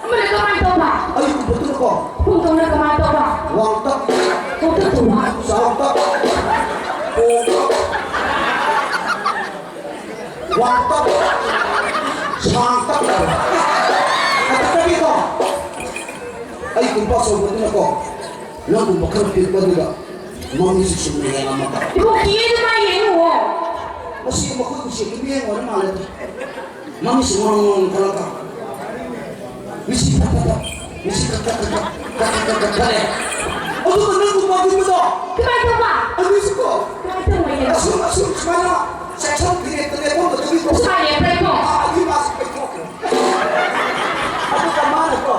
ꯑꯃꯅ ꯀꯃꯥꯏꯅ ꯇꯧꯕ? ꯑꯌꯨꯛꯀꯨꯝꯕꯗꯨꯅꯀꯣ, ꯄꯨꯡ ꯇꯧꯅ ꯀꯃꯥꯏꯅ ꯇꯧꯕ? ꯋꯥꯡꯇꯛ, ꯋꯥꯡꯇꯛ ꯇꯧꯕ꯫ ꯆꯥꯎꯇꯛ, ꯄꯣꯡꯇꯛ꯫ ꯋꯥꯡꯇꯛ, ꯁꯥꯡꯇꯛ꯫ ꯑꯗꯨꯗꯒꯤꯀꯣ, ꯑꯩꯒꯨꯝꯕ ꯑꯆꯧꯕꯗꯨꯅꯀꯣ, ꯅꯪꯒꯨꯝꯕ ꯈꯔ ꯄꯤꯛꯄꯗꯨꯗ ꯃꯃꯤꯠꯁꯤ ꯆꯨꯝꯅ ꯌꯦꯡꯉꯝꯃꯒ꯫ ꯏꯕꯣꯛ, ꯀꯤꯌꯦ, ꯑꯗꯨꯃꯥꯏ ꯌꯦꯡꯉꯨ꯫ ꯃꯁꯤ ꯃꯈꯣꯏ ꯎꯆꯦꯛꯀꯤ ꯃꯤꯠꯌꯦꯡ ꯑꯣꯏꯔ ꯃꯥꯜꯂꯦ꯫ ꯃꯃꯤꯠꯁꯤ ꯉꯣꯔꯣꯡ ꯉꯣꯔꯣꯡ ꯈꯜꯂꯒ꯫ ꯃꯤꯠꯁꯤ ꯊꯛ ꯊꯛ ꯊꯛ, ꯃꯤꯠꯁꯤ ꯊꯛ ꯊꯛ ꯊꯛ ꯊꯛ, ꯊꯛ ꯊꯛ ꯊꯛ ꯊꯛ ꯊꯛ ꯊꯛꯑꯦ꯫ ꯑꯗꯨꯒ ꯅꯪꯒꯨꯝꯕ ꯑꯄꯤꯛꯄꯗꯣ꯫ ꯀꯃꯥꯏ ꯇꯧꯕ? ꯑꯗꯨꯁꯨꯀꯣ꯫ ꯀꯃꯥꯏ ꯇꯧꯕ? ꯑꯁꯨꯝ, ꯑꯁꯨꯝ ꯁꯨꯃꯥꯏꯅ ꯁꯦꯛꯁꯟ ꯐꯤꯔꯦꯞꯇ ꯂꯦꯞꯄꯝꯕꯗꯨꯒꯤꯀꯣ꯫ ꯁꯨꯃꯥꯏꯅ ꯂꯦꯞꯄ꯭ꯔꯦꯀꯣ꯫ ꯑꯥ, ꯑꯗꯨꯒꯤ ꯃꯥꯁꯨ ꯄꯩꯊꯣꯛꯈ꯭ꯔꯦ꯫ ꯑꯗꯨꯒ ꯃꯥꯅꯀꯣ꯫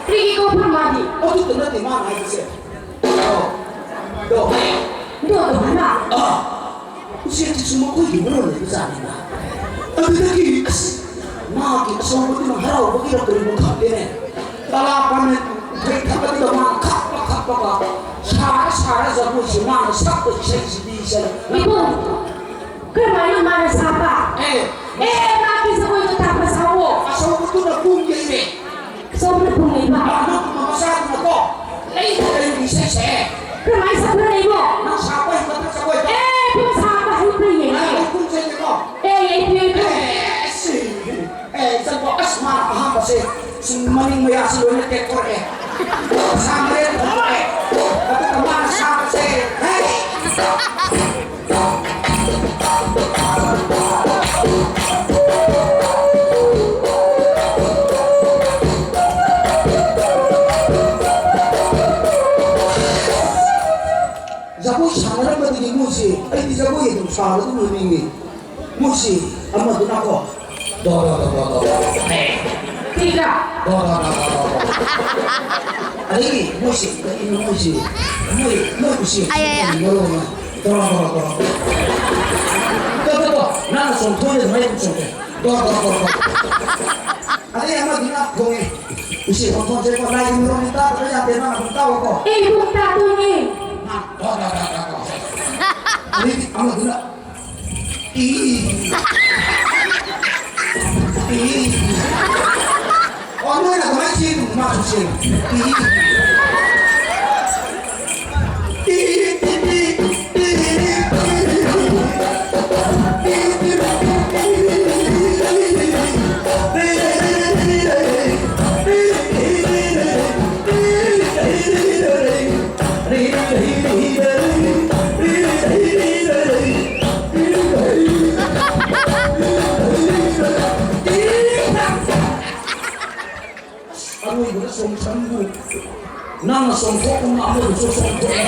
ꯀꯔꯤꯒꯤ ꯀꯧꯕ꯭ꯔ ꯃꯥꯗꯤ? ꯑꯗꯨꯗ ꯅꯠꯇꯦ ꯃꯥꯅ ꯍꯥꯏꯕꯁꯦ꯫ ꯗꯣ꯫ ꯗꯣ, ꯗꯣ ꯍꯥꯏꯅ? ꯑꯥ꯫ ꯎꯆꯦꯛꯁꯤꯁꯨ ꯃꯈꯣꯏꯒꯤ ꯃꯔꯣꯜ ꯂꯩꯕ ꯖꯥꯠꯅꯤꯅ꯫ ꯑꯗꯨꯗꯒꯤ ꯑꯁ, ꯃꯥꯒꯤ ꯑꯆꯧꯕꯗꯨꯅ ꯍꯔꯥꯎꯕꯒꯤꯔ ꯀꯔꯤꯅꯣ ꯈꯪꯗꯦꯅꯦ꯫ ꯇꯂꯥ ꯄꯥꯝꯃꯦ ꯎꯈꯩ ꯊꯛꯄꯗꯨꯗ ꯃꯥꯅ ꯈꯞꯄ ꯈꯞꯄꯒ ꯁꯥꯔ ꯁꯥꯔ ꯖꯒꯣꯏꯁꯦ ꯃꯥꯅ ꯁꯛꯄ ꯏꯁꯩꯁꯤꯗꯤ ꯏꯆꯜ꯫ ꯏꯕꯨꯡ, ꯀꯔꯝꯍꯥꯏꯅ ꯃꯥꯅ ꯁꯥꯕ? ꯑꯦ꯫ ꯑꯦ, ꯃꯥꯒꯤ ꯖꯒꯣꯏꯗꯣ ꯇꯥꯛꯄ ꯁꯥꯑꯣ꯫ ꯑꯆꯧꯕꯗꯨꯅ ꯄꯨꯡ ꯌꯩꯔꯦ꯫ ꯑꯆꯧꯕꯅ ꯄꯨꯡ ꯌꯩꯕ? ꯑꯥ, ꯅꯪꯒꯨꯝꯕ ꯃꯆꯥꯗꯨꯅꯀꯣ, ꯂꯩ ꯂꯩ ꯏꯁꯩ ꯁꯛꯑꯦ꯫ ꯀꯔꯝꯍꯥꯏꯅ ꯁꯛꯄ꯭ꯔꯥ ꯂꯩꯕꯣ? ꯅꯪ ꯁꯥꯕ ꯍꯩꯕ ꯅꯠꯇ꯭ꯔꯣ? ꯑꯦ, ꯄꯨꯡ ꯁꯥꯕ ꯍꯩꯕ꯭ꯔꯥ ꯌꯦꯡꯒꯦ꯫ ꯑꯥ, ꯄꯨꯡ ꯌꯩꯒꯦꯀꯣ꯫ ꯑꯦ, ꯌꯩꯕꯤꯌꯨ, ꯌꯩꯕꯤꯌꯨ꯫ ꯑꯦ, ꯑꯁ, ꯑꯦ, ꯏꯆꯟꯕꯣ, ꯑꯁ, ꯃꯥꯅ ꯑꯍꯥꯟꯕꯁꯦ ꯁꯨꯝ ꯃꯅꯤꯡ ꯃꯌꯥꯁꯤ ꯂꯣꯏꯅ ꯇꯦꯛꯊꯣꯔꯛꯑꯦ꯫ ꯁꯥ ꯃꯔꯦꯡ ꯊꯣꯛꯇꯣꯛꯑꯦ꯫ ꯑꯗꯨꯒ ꯃꯥꯅ ꯁꯥꯕꯁꯦ, ꯍꯦ! ꯖꯒꯣꯏ ꯁꯥꯟꯅꯔꯝꯕꯗꯒꯤ ꯃꯣꯏꯁꯦ, ꯑꯩꯗꯤ ꯖꯒꯣꯏ ꯑꯗꯨꯝ ꯁꯥꯕ ꯑꯗꯨꯝ ꯂꯣꯏꯅꯤꯡꯉꯤ꯫ ꯃꯣꯏꯁꯦ ꯑꯃꯗꯨꯅꯀꯣ, ꯗꯣ, ꯗꯣ, ꯗꯣ, ꯗꯣ, ꯗꯣ꯫ ꯀꯩꯒ? ꯗꯣ, ꯗꯣ, ꯗꯣ, ꯗꯣ, ꯗꯣ꯫ ꯑꯗꯒꯤ ꯃꯣꯏꯁꯤ, ꯀꯔꯤꯅꯣ ꯃꯣꯏꯁꯤ? ꯃꯣꯏ, ꯃꯣꯏ ꯎꯆꯦꯛ ꯑꯌꯥ, ꯑꯌꯥ꯫ ꯃꯔꯣꯜ ꯑꯃ꯫ ꯗꯣ, ꯗꯣ, ꯗꯣ, ꯗꯣ꯫ ꯗꯣ, ꯗꯣ, ꯗꯣ꯫ ꯅꯪꯅ ꯆꯣꯡꯊꯣꯛꯑꯒ ꯑꯗꯨꯃꯥꯏꯅ ꯑꯗꯨꯝ ꯆꯣꯡꯊꯣꯛ꯫ ꯗꯣ, ꯗꯣ, ꯗꯣ, ꯗꯣ꯫ ꯑꯗꯩ ꯑꯃꯗꯨꯅ ꯈꯣꯡꯉꯦ꯫ ꯎꯆꯦꯛ ꯃꯈꯣꯟꯁꯦ ꯀꯣ, ꯂꯥꯏꯒꯤ ꯃꯔꯣꯜꯅꯤ, ꯇꯥꯗꯕ ꯌꯥꯗꯦ, ꯅꯪ ꯑꯗꯨꯝ ꯇꯥꯎꯀꯣ꯫ ꯑꯦ, ꯏꯕꯨꯡ ꯇꯥꯗꯣꯏꯅꯦ꯫ ꯃꯥ, ꯗꯣ, ꯗꯣ, ꯗꯣ, ꯗꯣ, ꯗꯣ꯫ ꯑꯗꯩꯗꯤ ꯑꯃꯗꯨꯅ ꯏ꯫ ꯏ꯫ ꯑꯣ, ꯅꯣꯏꯅ ꯑꯗꯨꯃꯥꯏꯅ ꯆꯦꯜꯂꯤꯗꯨ ꯃꯥꯁꯨ ꯆꯦꯜꯂꯤ꯫ E. E, E, E, E, E, E, E, E, E, E, ꯑꯔꯣꯏꯕꯗ ꯆꯣꯡꯁꯟꯕꯨ ꯅꯪꯅ ꯆꯣꯡꯊꯣꯛꯄ ꯉꯝꯕꯗꯨꯁꯨ ꯆꯣꯡꯊꯣꯛꯑꯦ꯫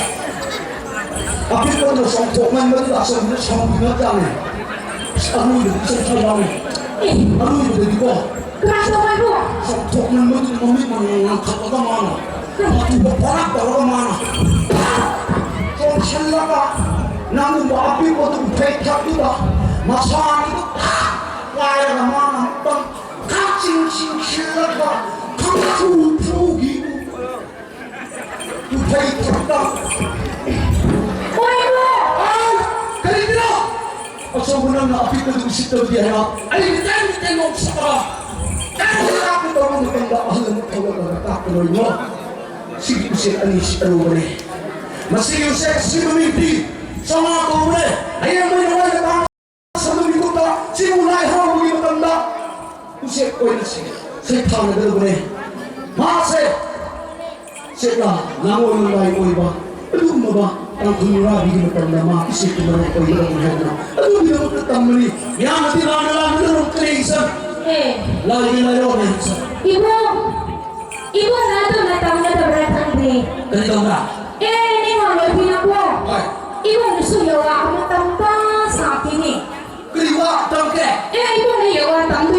ꯑꯄꯤꯛꯄꯗ ꯆꯣꯡꯊꯣꯛꯃꯟꯕꯗꯨꯗ ꯑꯆꯧꯕꯗ ꯁꯥꯎꯅꯤꯡꯉꯛꯇꯥꯅꯤ꯫ ꯑꯁ, ꯑꯔꯣꯏꯕꯗꯤ ꯆꯣꯡꯊꯣꯛ ꯌꯥꯎꯏ꯫ ꯑꯦ꯫ ꯑꯔꯣꯏꯕꯗꯗꯤꯀꯣ꯫ ꯀꯅꯥ ꯆꯣꯡꯍꯟꯕ꯭ꯔꯣ? ꯆꯣꯡꯊꯣꯛꯃꯟꯕꯗꯨꯗ ꯃꯃꯤꯠ ꯃꯅꯥ ꯉꯥꯡꯈꯠꯂꯒ ꯃꯥꯅ, ꯃꯇꯨꯒ ꯐꯣꯔꯥꯛ ꯇꯧꯔꯒ ꯃꯥꯅ ꯆꯣꯡꯁꯜꯂꯒ ꯅꯪꯒꯨꯝꯕ ꯑꯄꯤꯛꯄꯗꯨ ꯎꯐꯩ ꯊꯛꯇꯨꯗ ꯃꯁꯥꯅꯤꯗꯨ ꯄꯥꯛ ꯄꯥꯏꯔꯒ ꯃꯥꯅ ꯑꯃꯨꯛꯇꯪ ꯈꯥꯛꯆꯤꯡ ꯆꯤꯡꯁꯤꯜꯂꯒ ꯈꯪꯐꯨ ꯐꯨꯈꯤꯕꯨ ꯎꯐꯩ ꯊꯛꯇ꯫ ꯍꯣꯏꯕꯣ! ꯑꯥ! ꯀꯔꯤꯒꯤꯅꯣ? ꯑꯆꯧꯕ ꯅꯪꯅ ꯑꯄꯤꯛꯄꯗꯨ ꯎꯁꯤꯠꯇꯕꯗꯤ ꯍꯥꯏꯅ ꯑꯩ ꯃꯤꯇꯩ ꯃꯤꯇꯩ ꯅꯣꯛ ꯁꯛꯑꯒ ꯀꯔꯤ ꯂꯥꯛꯀꯦ ꯇꯧꯕ ꯃꯇꯝꯗ ꯑꯍꯜ ꯑꯃ ꯊꯣꯛꯂꯛꯂꯒ ꯇꯥꯛꯄ ꯂꯣꯏꯅꯣ꯫ ꯁꯤꯒꯤ ꯎꯆꯦꯛ ꯑꯅꯤꯁꯤ ꯑꯔꯨꯕꯅꯤ꯫ ꯃꯁꯤꯒꯤ ꯎꯆꯦꯛ ꯑꯁꯤꯒꯤ ꯃꯃꯤꯡꯗꯤ ꯆꯥꯝꯃꯉꯥ ꯀꯧꯕꯅꯦ꯫ ꯍꯌꯦꯡ ꯃꯣꯏꯅ ꯋꯥꯔꯤ ꯃꯇꯥꯡ ꯁꯟꯗꯣꯛ ꯃꯤꯀꯨꯞꯇ ꯁꯤꯕꯨ ꯂꯥꯏ ꯍꯔꯥꯎꯕꯒꯤ ꯃꯇꯝꯗ ꯎꯆꯦꯛ ꯑꯣꯏꯅ ꯁꯩꯊꯥꯅꯒꯗꯕꯅꯦ꯫ ꯃꯍꯥꯛꯁꯦ ꯁꯦꯛꯂꯥ ꯂꯥꯡꯑꯣꯏ ꯂꯣꯡꯂꯥꯏ ꯑꯣꯏꯕ ꯑꯗꯨꯒꯨꯝꯂꯕ ꯇꯥꯡꯈꯨꯜ ꯅꯨꯔꯥꯕꯤꯒꯤ ꯃꯇꯝꯗ ꯃꯥ ꯎꯆꯦꯛꯀꯤ ꯃꯔꯨꯞ ꯑꯣꯏꯒꯗꯕꯅꯤ ꯍꯥꯏꯗꯅ ꯑꯗꯨꯒꯤꯗꯃꯛꯇ ꯇꯝꯕꯅꯤ꯫ ꯃꯤꯌꯥꯝꯅꯗꯤ ꯂꯥꯟꯅ ꯂꯥꯟꯅ ꯂꯧꯔꯛꯀꯅꯤ ꯏꯆꯟ꯫ ꯑꯦ꯫ ꯂꯥꯏꯒꯤ ꯂꯥꯏꯔꯥꯎꯅ ꯏꯆꯟ꯫ ꯏꯕꯨꯡ, ꯏꯕꯨꯡꯅ ꯑꯗꯨꯝꯅ ꯇꯝꯒꯗꯕ꯭ꯔꯥ ꯈꯪꯗꯦ꯫ ꯀꯔꯤ ꯇꯧꯕ꯭ꯔꯥ? ꯑꯦ, ꯅꯤꯡꯉꯣ ꯂꯣꯏꯕꯤꯅꯀꯣ꯫ ꯍꯣꯏ꯫ ꯏꯕꯨꯡꯅꯁꯨ ꯌꯧꯔꯛꯑꯕ ꯃꯇꯝꯗ ꯁꯥꯈꯤꯅꯤ꯫ ꯀꯔꯤ ꯋꯥ ꯇꯝꯒꯦ? ꯑꯦ, ꯏꯕꯨꯡꯅ ꯌꯧꯔꯛꯑ ꯇꯝꯗꯣꯏꯅꯤ꯫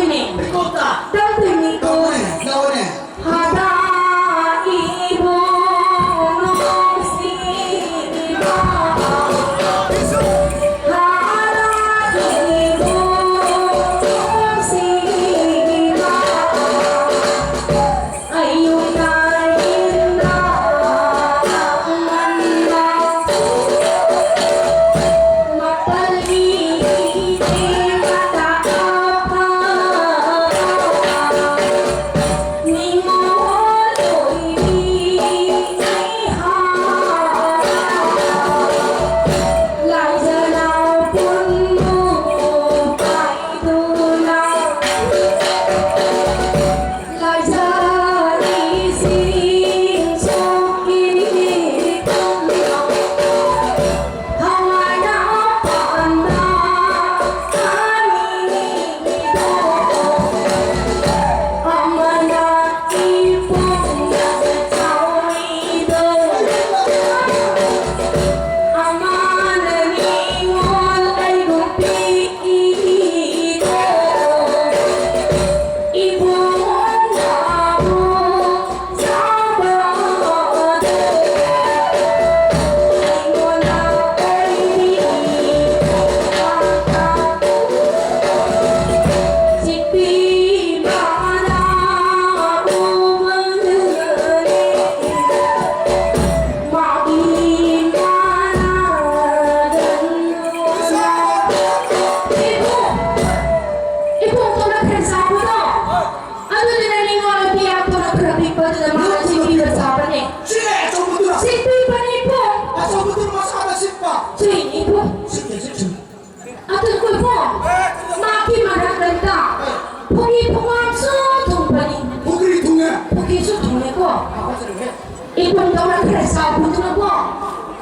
ꯈꯔ ꯆꯥꯎꯕꯗꯨꯅꯀꯣ,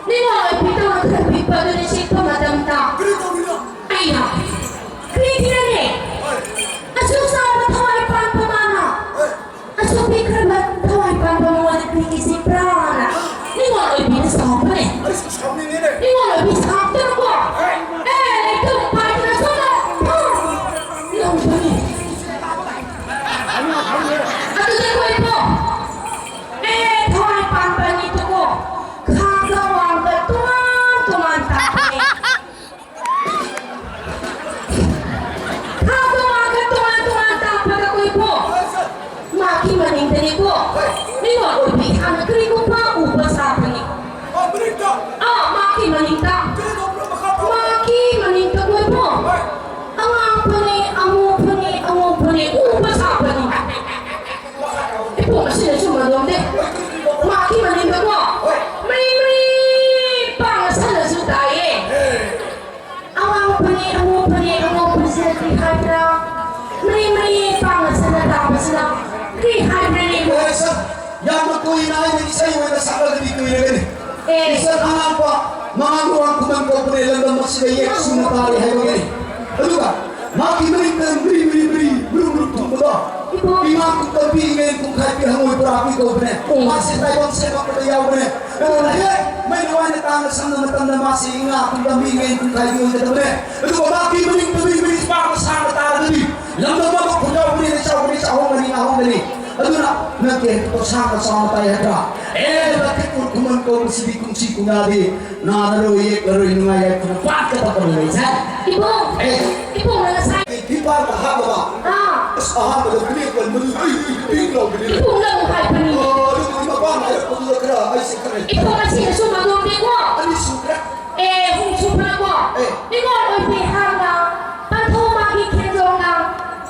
ꯅꯤꯉꯣꯜ ꯑꯣꯏꯕꯤꯗꯧꯅ ꯈꯔ ꯄꯤꯛꯄ ꯑꯗꯨꯅ ꯆꯤꯛꯄ ꯃꯇꯝꯗ ꯀꯔꯤ ꯇꯧꯔꯤꯅꯣ? ꯑꯩꯅ ꯀꯔꯤꯒꯤꯔꯅꯦ? ꯍꯣꯏ꯫ ꯑꯁꯨꯛ ꯆꯥꯎꯕ ꯊꯋꯥꯏ ꯄꯥꯟꯕ ꯃꯥꯅ, ꯍꯣꯏ꯫ ꯑꯁꯨꯛ ꯄꯤꯛꯈ꯭ꯔꯕ ꯊꯋꯥꯏ ꯄꯥꯟꯕ ꯃꯉꯣꯟꯗ ꯀꯔꯤꯒꯤ ꯆꯤꯛꯄ꯭ꯔꯥꯅ ꯅꯤꯉꯣꯜ ꯑꯣꯏꯕꯤꯅ ꯁꯥꯎꯕꯅꯦ꯫ ꯑꯩꯁꯨ ꯁꯥꯎꯅꯤꯡꯉꯤꯅꯦ꯫ ꯅꯤꯉꯣꯜ ꯑꯣꯏꯕꯤ ꯁꯥꯎꯗꯅꯀꯣ, ꯍꯣꯏ꯫ ꯑꯦ, ꯂꯩꯇꯨꯝ ꯄꯥꯏꯗꯅ ꯁꯣꯝꯗ ꯐꯨ! ꯂꯧꯕꯅꯦ꯫ ꯑꯗꯨꯗꯤ ꯑꯩꯈꯣꯏ ꯏꯕꯣ, ꯑꯦ, ꯊꯋꯥꯏ ꯄꯥꯟꯕ ꯑꯅꯤꯗꯨꯕꯨ ꯈꯥꯒ ꯋꯥꯡꯒ ꯇꯣꯉꯥꯟ ꯇꯣꯉꯥꯟ ꯇꯥꯕꯅꯦ꯫ ꯈꯥꯒ ꯋꯥꯡꯒ ꯇꯣꯉꯥꯟ ꯇꯣꯉꯥꯟ ꯇꯥꯕꯗ ꯑꯩꯈꯣꯏ ꯏꯕꯣ, ꯃꯥꯒꯤ ꯃꯅꯤꯡꯗꯅꯤꯀꯣ, ꯅꯤꯉꯣꯜ ꯑꯣꯏꯕꯤ ꯍꯥꯟꯅ ꯀꯔꯤꯒꯨꯝꯕ ꯎꯕ ꯁꯥꯕꯅꯤ꯫ ꯑꯥ, ꯃꯥꯒꯤ ꯃꯅꯤꯡꯗ, ꯃꯥꯒꯤ ꯃꯅꯤꯡꯗ ꯑꯩꯈꯣꯏ ꯏꯕꯣ, ꯑꯉꯥꯡꯕꯅꯦ, ꯑꯉꯧꯕꯅꯦ, ꯑꯉꯧꯕꯅꯦ ꯎꯕ ꯁꯥꯕꯅꯤ꯫ ꯏꯄꯨ, ꯃꯁꯤꯅ ꯆꯨꯝꯕ ꯂꯣꯝꯗꯦ꯫ ꯃꯥꯒꯤ ꯃꯅꯤꯡꯗꯀꯣ, ꯃꯔꯤ ꯃꯔꯤ ꯄꯥꯡꯅ ꯁꯥꯟꯅꯁꯨ ꯇꯥꯏꯌꯦ꯫ ꯑꯉꯥꯡꯕꯅꯦ, ꯑꯉꯧꯕꯅꯦ, ꯑꯉꯧꯕꯁꯤꯅ ꯀꯔꯤ ꯍꯥꯏꯕ꯭ꯔꯥ? ꯃꯔꯤ ꯃꯔꯤ ꯄꯥꯡꯅ ꯁꯥꯟꯅ ꯇꯥꯕꯁꯤꯅ ꯀꯔꯤ ꯍꯥꯏꯕ꯭ꯔꯥꯅꯦ? ꯌꯥꯝꯅ ꯀꯨꯏꯅ ꯑꯩꯅ ꯏꯁꯩ ꯑꯣꯏꯅ ꯁꯛꯂꯒꯗꯤ ꯀꯨꯏꯔꯒꯅꯤ꯫ ꯑꯦ꯫ ꯏꯆꯟ ꯑꯉꯥꯡꯕ, ꯃꯉꯥꯡ ꯂꯨꯋꯥꯡ ꯈꯨꯃꯟ ꯀꯧꯕꯅꯦ, ꯂꯝꯗꯝ ꯑꯁꯤꯗ ꯌꯦꯛ ꯁꯨꯅ ꯇꯥꯔꯤ ꯍꯥꯏꯕꯒꯤꯅꯤ꯫ ꯑꯗꯨꯒ ꯃꯥꯒꯤ ꯃꯔꯤꯛꯇ ꯃꯔꯤ, ꯃꯔꯤ, ꯃꯔꯤ, ꯃꯔꯨꯝ, ꯃꯔꯨꯝ ꯊꯨꯡꯕꯗꯣ, ꯏꯃꯥ ꯀꯨꯝꯇꯝꯕꯤ ꯏꯉꯦꯟ ꯄꯨꯡꯈꯥꯏꯕꯤ ꯍꯪꯉꯣꯏ ꯄꯨꯔꯥꯕꯤ ꯀꯧꯕꯅꯦ꯫ ꯎꯝ꯫ ꯃꯥꯁꯦ ꯇꯥꯏꯕꯪ ꯁꯦꯝꯕ ꯑꯃꯗ ꯌꯥꯎꯕꯅꯦ꯫ ꯑꯗꯨꯅ ꯍꯦꯛ ꯃꯩ ꯂꯋꯥꯏꯅ ꯇꯥꯡꯅ ꯁꯝꯕ ꯃꯇꯝꯗ ꯃꯥꯁꯦ ꯏꯉꯥ ꯀꯨꯝꯇꯝꯕꯤ ꯏꯉꯦꯟ ꯄꯨꯡꯈꯥꯏꯕꯤ ꯑꯣꯏꯒꯗꯕꯅꯦ꯫ ꯑꯗꯨꯒ ꯃꯥꯒꯤ ꯃꯔꯤꯛꯇ ꯃꯔꯤ, ꯃꯔꯤ ꯄꯥꯛꯅ ꯁꯥꯡꯅ ꯇꯥꯔꯒꯗꯤ ꯂꯝꯗꯝ ꯑꯃ ꯈꯨꯟꯖꯥꯎꯒꯅꯤ, ꯂꯩꯆꯥꯎꯒꯅꯤ, ꯆꯥꯎꯍꯣꯡꯒꯅꯤ, ꯉꯥꯍꯣꯡꯒꯅꯤ꯫ ꯑꯗꯨꯅ ꯅꯪꯒꯤ ꯍꯦꯛꯇ ꯁꯥꯡꯅ ꯆꯥꯎꯅ ꯇꯥꯏ ꯍꯥꯏꯗ꯭ꯔꯥ? ꯑꯦ, ꯂꯛꯈꯤꯄꯨꯔ ꯈꯨꯃꯟ ꯀꯧꯕꯁꯤꯗꯤ ꯀꯨꯝꯁꯤ ꯀꯨꯝꯌꯥꯗꯤ ꯅꯥꯔꯔꯣꯏ, ꯌꯦꯛꯂꯔꯣꯏ, ꯅꯨꯡꯉꯥꯏ ꯌꯥꯏꯐꯅ ꯄꯥꯡꯒꯗꯕ ꯂꯩꯁꯦ꯫ ꯏꯕꯨꯡ! ꯑꯦ꯫ ꯏꯕꯨꯡ, ꯅꯪ ꯉꯁꯥꯏ ꯐꯤꯐꯥꯗ ꯍꯥꯞꯄꯕ? ꯑꯥ꯫ ꯑꯁ, ꯑꯍꯥꯟꯕꯗ ꯕ꯭ꯔꯦꯛ ꯀꯟꯕꯗꯨ ꯑꯩ ꯄꯤꯛ ꯂꯥꯎꯕꯅꯤꯅꯦ꯫ ꯏꯕꯨꯡ, ꯅꯪ ꯍꯥꯏꯕꯅꯤ꯫ ꯑꯣ, ꯑꯗꯨꯕꯨꯗꯤ ꯃꯄꯥꯟ ꯍꯥꯏꯔꯛꯄꯗꯨꯗ ꯈꯔ ꯑꯩꯁꯦ ꯈꯔ ꯏꯕꯨꯡ, ꯉꯁꯤꯅꯁꯨ ꯃꯗꯣꯝꯗꯤꯀꯣ꯫ ꯑꯅꯤ ꯁꯨꯈ꯭ꯔꯦ꯫ ꯑꯦ, ꯍꯨꯝꯁꯨꯕꯅꯀꯣ꯫ ꯑꯦ꯫ ꯅꯤꯉꯣꯜ ꯑꯣꯏꯕꯤ ꯍꯥꯏꯕ ꯄꯟꯊꯧ ꯃꯥꯒꯤ ꯈꯦꯟꯖꯣꯡꯅ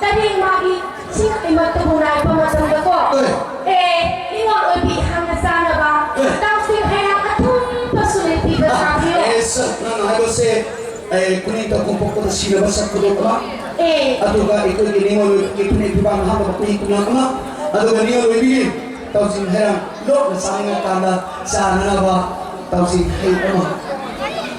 ꯇꯔꯦꯡ ꯃꯥꯒꯤ ꯁꯤꯡ ꯏꯃꯠꯇꯕꯨ ꯅꯥꯏꯕ ꯃꯇꯝꯗꯀꯣ꯫ ꯑꯦ꯫ ꯑꯦ, ꯅꯤꯉꯣꯜ ꯑꯣꯏꯕꯤ ꯍꯥꯟꯅ ꯆꯥꯅꯕ ꯑꯦ꯫ ꯇꯥꯎꯁꯤꯡ ꯍꯩꯔꯥꯡ ꯑꯊꯨꯝꯕꯁꯨ ꯂꯦꯞꯄꯤꯕ ꯆꯥꯕꯤꯌꯨ꯫ ꯑꯦ, ꯁꯥꯔ, ꯅꯪꯅ ꯍꯥꯏꯕꯁꯦ, ꯑꯦ, ꯈꯨꯅꯤꯡ ꯇꯧꯐꯝ ꯄꯣꯛꯄꯗ ꯁꯤꯔꯕ ꯁꯛꯄꯗꯣ ꯑꯃ, ꯑꯦ꯫ ꯑꯗꯨꯒ ꯑꯩꯈꯣꯏꯒꯤ ꯅꯤꯉꯣꯜ ꯑꯣꯏꯕꯤꯒꯤ ꯐꯅꯦꯛ ꯐꯤꯕꯥꯡ ꯍꯥꯞꯄ ꯃꯈꯣꯏ ꯀꯨꯟꯃꯉꯥ ꯑꯃ, ꯑꯗꯨꯒ ꯅꯤꯉꯣꯜ ꯑꯣꯏꯕꯤꯒꯤ ꯇꯧꯁꯤꯡ ꯍꯩꯔꯥꯡ ꯂꯣꯛꯅ ꯆꯥꯅꯤꯡꯉꯀꯥꯟꯗ ꯆꯥꯅꯅꯕ ꯇꯧꯁꯤꯡ ꯍꯩ ꯑꯃ꯫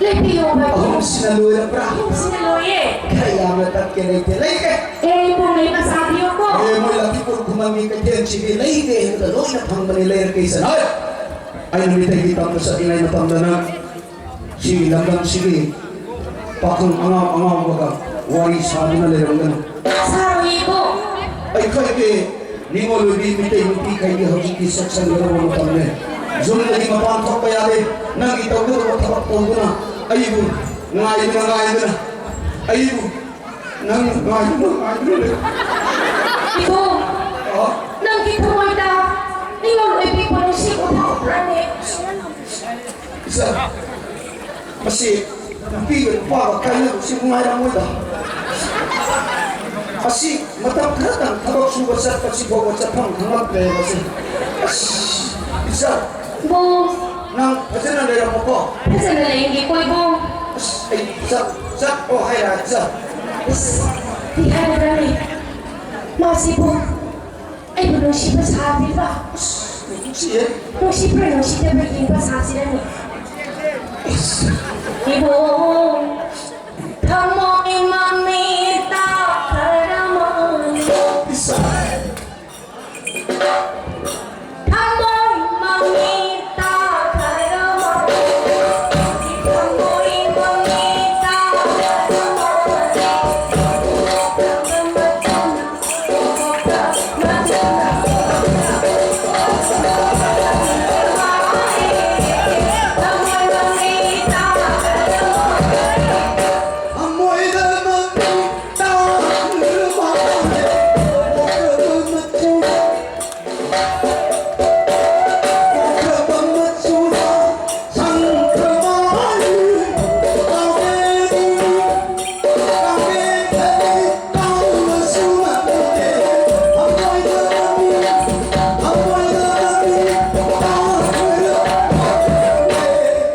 ꯂꯦꯞꯄꯤꯌꯣ, ꯃꯗꯨ꯫ ꯑꯍꯨꯝꯁꯤꯅ ꯂꯣꯏꯔꯕ꯭ꯔꯥ? ꯑꯍꯨꯝꯁꯤꯅ ꯂꯣꯏꯌꯦ꯫ ꯈꯔ ꯌꯥꯝꯅ ꯇꯠꯀꯦ ꯂꯩꯇꯦ, ꯂꯩꯇꯦ꯫ ꯑꯦ, ꯏꯕꯨꯡ, ꯂꯩꯕ ꯁꯥꯕꯤꯌꯨꯀꯣ꯫ ꯑꯦ, ꯃꯣꯏ ꯂꯛꯈꯤꯄꯨꯔ ꯈꯨꯃꯟꯒꯤ ꯀꯩꯊꯦꯜꯁꯤꯗꯤ ꯂꯩꯔꯦ ꯍꯥꯏꯕꯗ ꯂꯣꯏꯅ ꯐꯪꯕꯅꯤ, ꯂꯩꯔꯛꯀꯦ ꯏꯆꯟ꯫ ꯍꯣꯏ꯫ ꯑꯩꯅ ꯃꯤꯇꯩꯒꯤ ꯇꯝꯗ ꯆꯠꯂꯤꯉꯩ ꯃꯇꯝꯗꯅ ꯁꯤꯒꯤ ꯂꯝꯗꯝꯁꯤꯒꯤ ꯄꯥꯈꯪ ꯑꯉꯥꯎ ꯑꯉꯥꯎꯕꯒ ꯋꯥꯔꯤ ꯁꯥꯗꯨꯅ ꯂꯩꯔꯝꯒꯅꯤ꯫ ꯁꯥꯔꯣꯏꯌꯦꯀꯣ꯫ ꯑꯩꯈꯣꯏꯒꯤ ꯅꯤꯉꯣꯜ ꯑꯣꯏꯕꯤ ꯃꯤꯇꯩ ꯅꯨꯄꯤꯈꯩꯗꯤ ꯍꯧꯖꯤꯛꯇꯤ ꯆꯦꯛꯁꯤꯟꯒꯗꯧꯕ ꯃꯇꯝꯅꯦ꯫ ꯌꯨꯝꯗꯒꯤ ꯃꯄꯥꯟ ꯊꯣꯛꯄ ꯌꯥꯗꯦ꯫ ꯅꯪꯒꯤ ꯇꯧꯒꯗꯧꯕ ꯊꯕꯛ ꯇꯧꯗꯨꯅ ꯑꯩꯕꯨ ꯉꯥꯏꯗꯨꯅ ꯉꯥꯏꯗꯨꯅ ꯑꯩꯕꯨ ꯅꯪ ꯉꯥꯏꯗꯨꯅ ꯉꯥꯏꯗꯨꯅ ꯂꯩ꯫ ꯏꯕꯨꯡ, ꯑ? ꯅꯪꯒꯤ ꯊꯃꯣꯏꯗ ꯅꯤꯉꯣꯜ ꯑꯣꯏꯕꯤꯕꯨ ꯅꯨꯡꯁꯤꯕ ꯐꯥꯎꯕ꯭ꯔꯅꯦ? ꯏꯆꯟ, ꯃꯁꯤ ꯅꯨꯄꯤꯒ ꯅꯨꯄꯥꯒ ꯀꯥꯏꯅꯕꯁꯤ ꯅꯨꯡꯉꯥꯏꯔꯝꯃꯣꯏꯗ꯫ ꯑꯁꯤ ꯃꯇꯝ ꯈꯔꯇꯪ ꯊꯕꯛ ꯁꯨꯕ ꯆꯠꯄꯁꯤ ꯐꯥꯎꯕ ꯆꯠꯐꯝ ꯈꯪꯂꯛꯇ꯭ꯔꯦ ꯃꯁꯤ꯫ ꯑꯁ, ꯏꯆꯟ, ꯕꯣ꯫ ꯅꯪ ꯐꯖꯅ ꯂꯩꯔꯝꯃꯣꯀꯣ꯫ ꯐꯖꯅ ꯂꯩꯒꯦꯀꯣ, ꯏꯕꯣ꯫ ꯑꯁ, ꯑꯩ ꯆꯠ-, ꯆꯠꯂꯣ ꯍꯥꯏꯔ ꯆꯠ-, ꯑꯁ, ꯀꯩ ꯍꯥꯏꯔꯨꯔꯅꯤ? ꯃꯥꯁꯤꯕꯨ ꯑꯩꯕꯨ ꯅꯨꯡꯁꯤꯕ ꯁꯥꯕꯤꯕ꯫ ꯑꯁ, ꯅꯨꯡꯁꯤꯌꯦ꯫ ꯅꯨꯡꯁꯤꯕ꯭ꯔꯥ ꯅꯨꯡꯁꯤꯗꯕ꯭ꯔꯥ ꯌꯦꯡꯕ ꯁꯥꯁꯤꯔꯅꯤ? ꯑꯁ꯫ ꯏꯕꯣ, ꯊꯃꯣꯏ ꯃꯃꯤꯠꯇ ꯈꯔ ꯃꯥꯡꯂꯣ꯫ ꯏꯁ꯫ ꯊꯃꯣꯏ ꯃꯃꯤꯠꯇ ꯈꯔ ꯃꯥꯡꯂꯣ꯫ ꯊꯃꯣꯏ ꯃꯃꯤꯠꯇ ꯈꯔ ꯃꯥꯡꯂꯣ꯫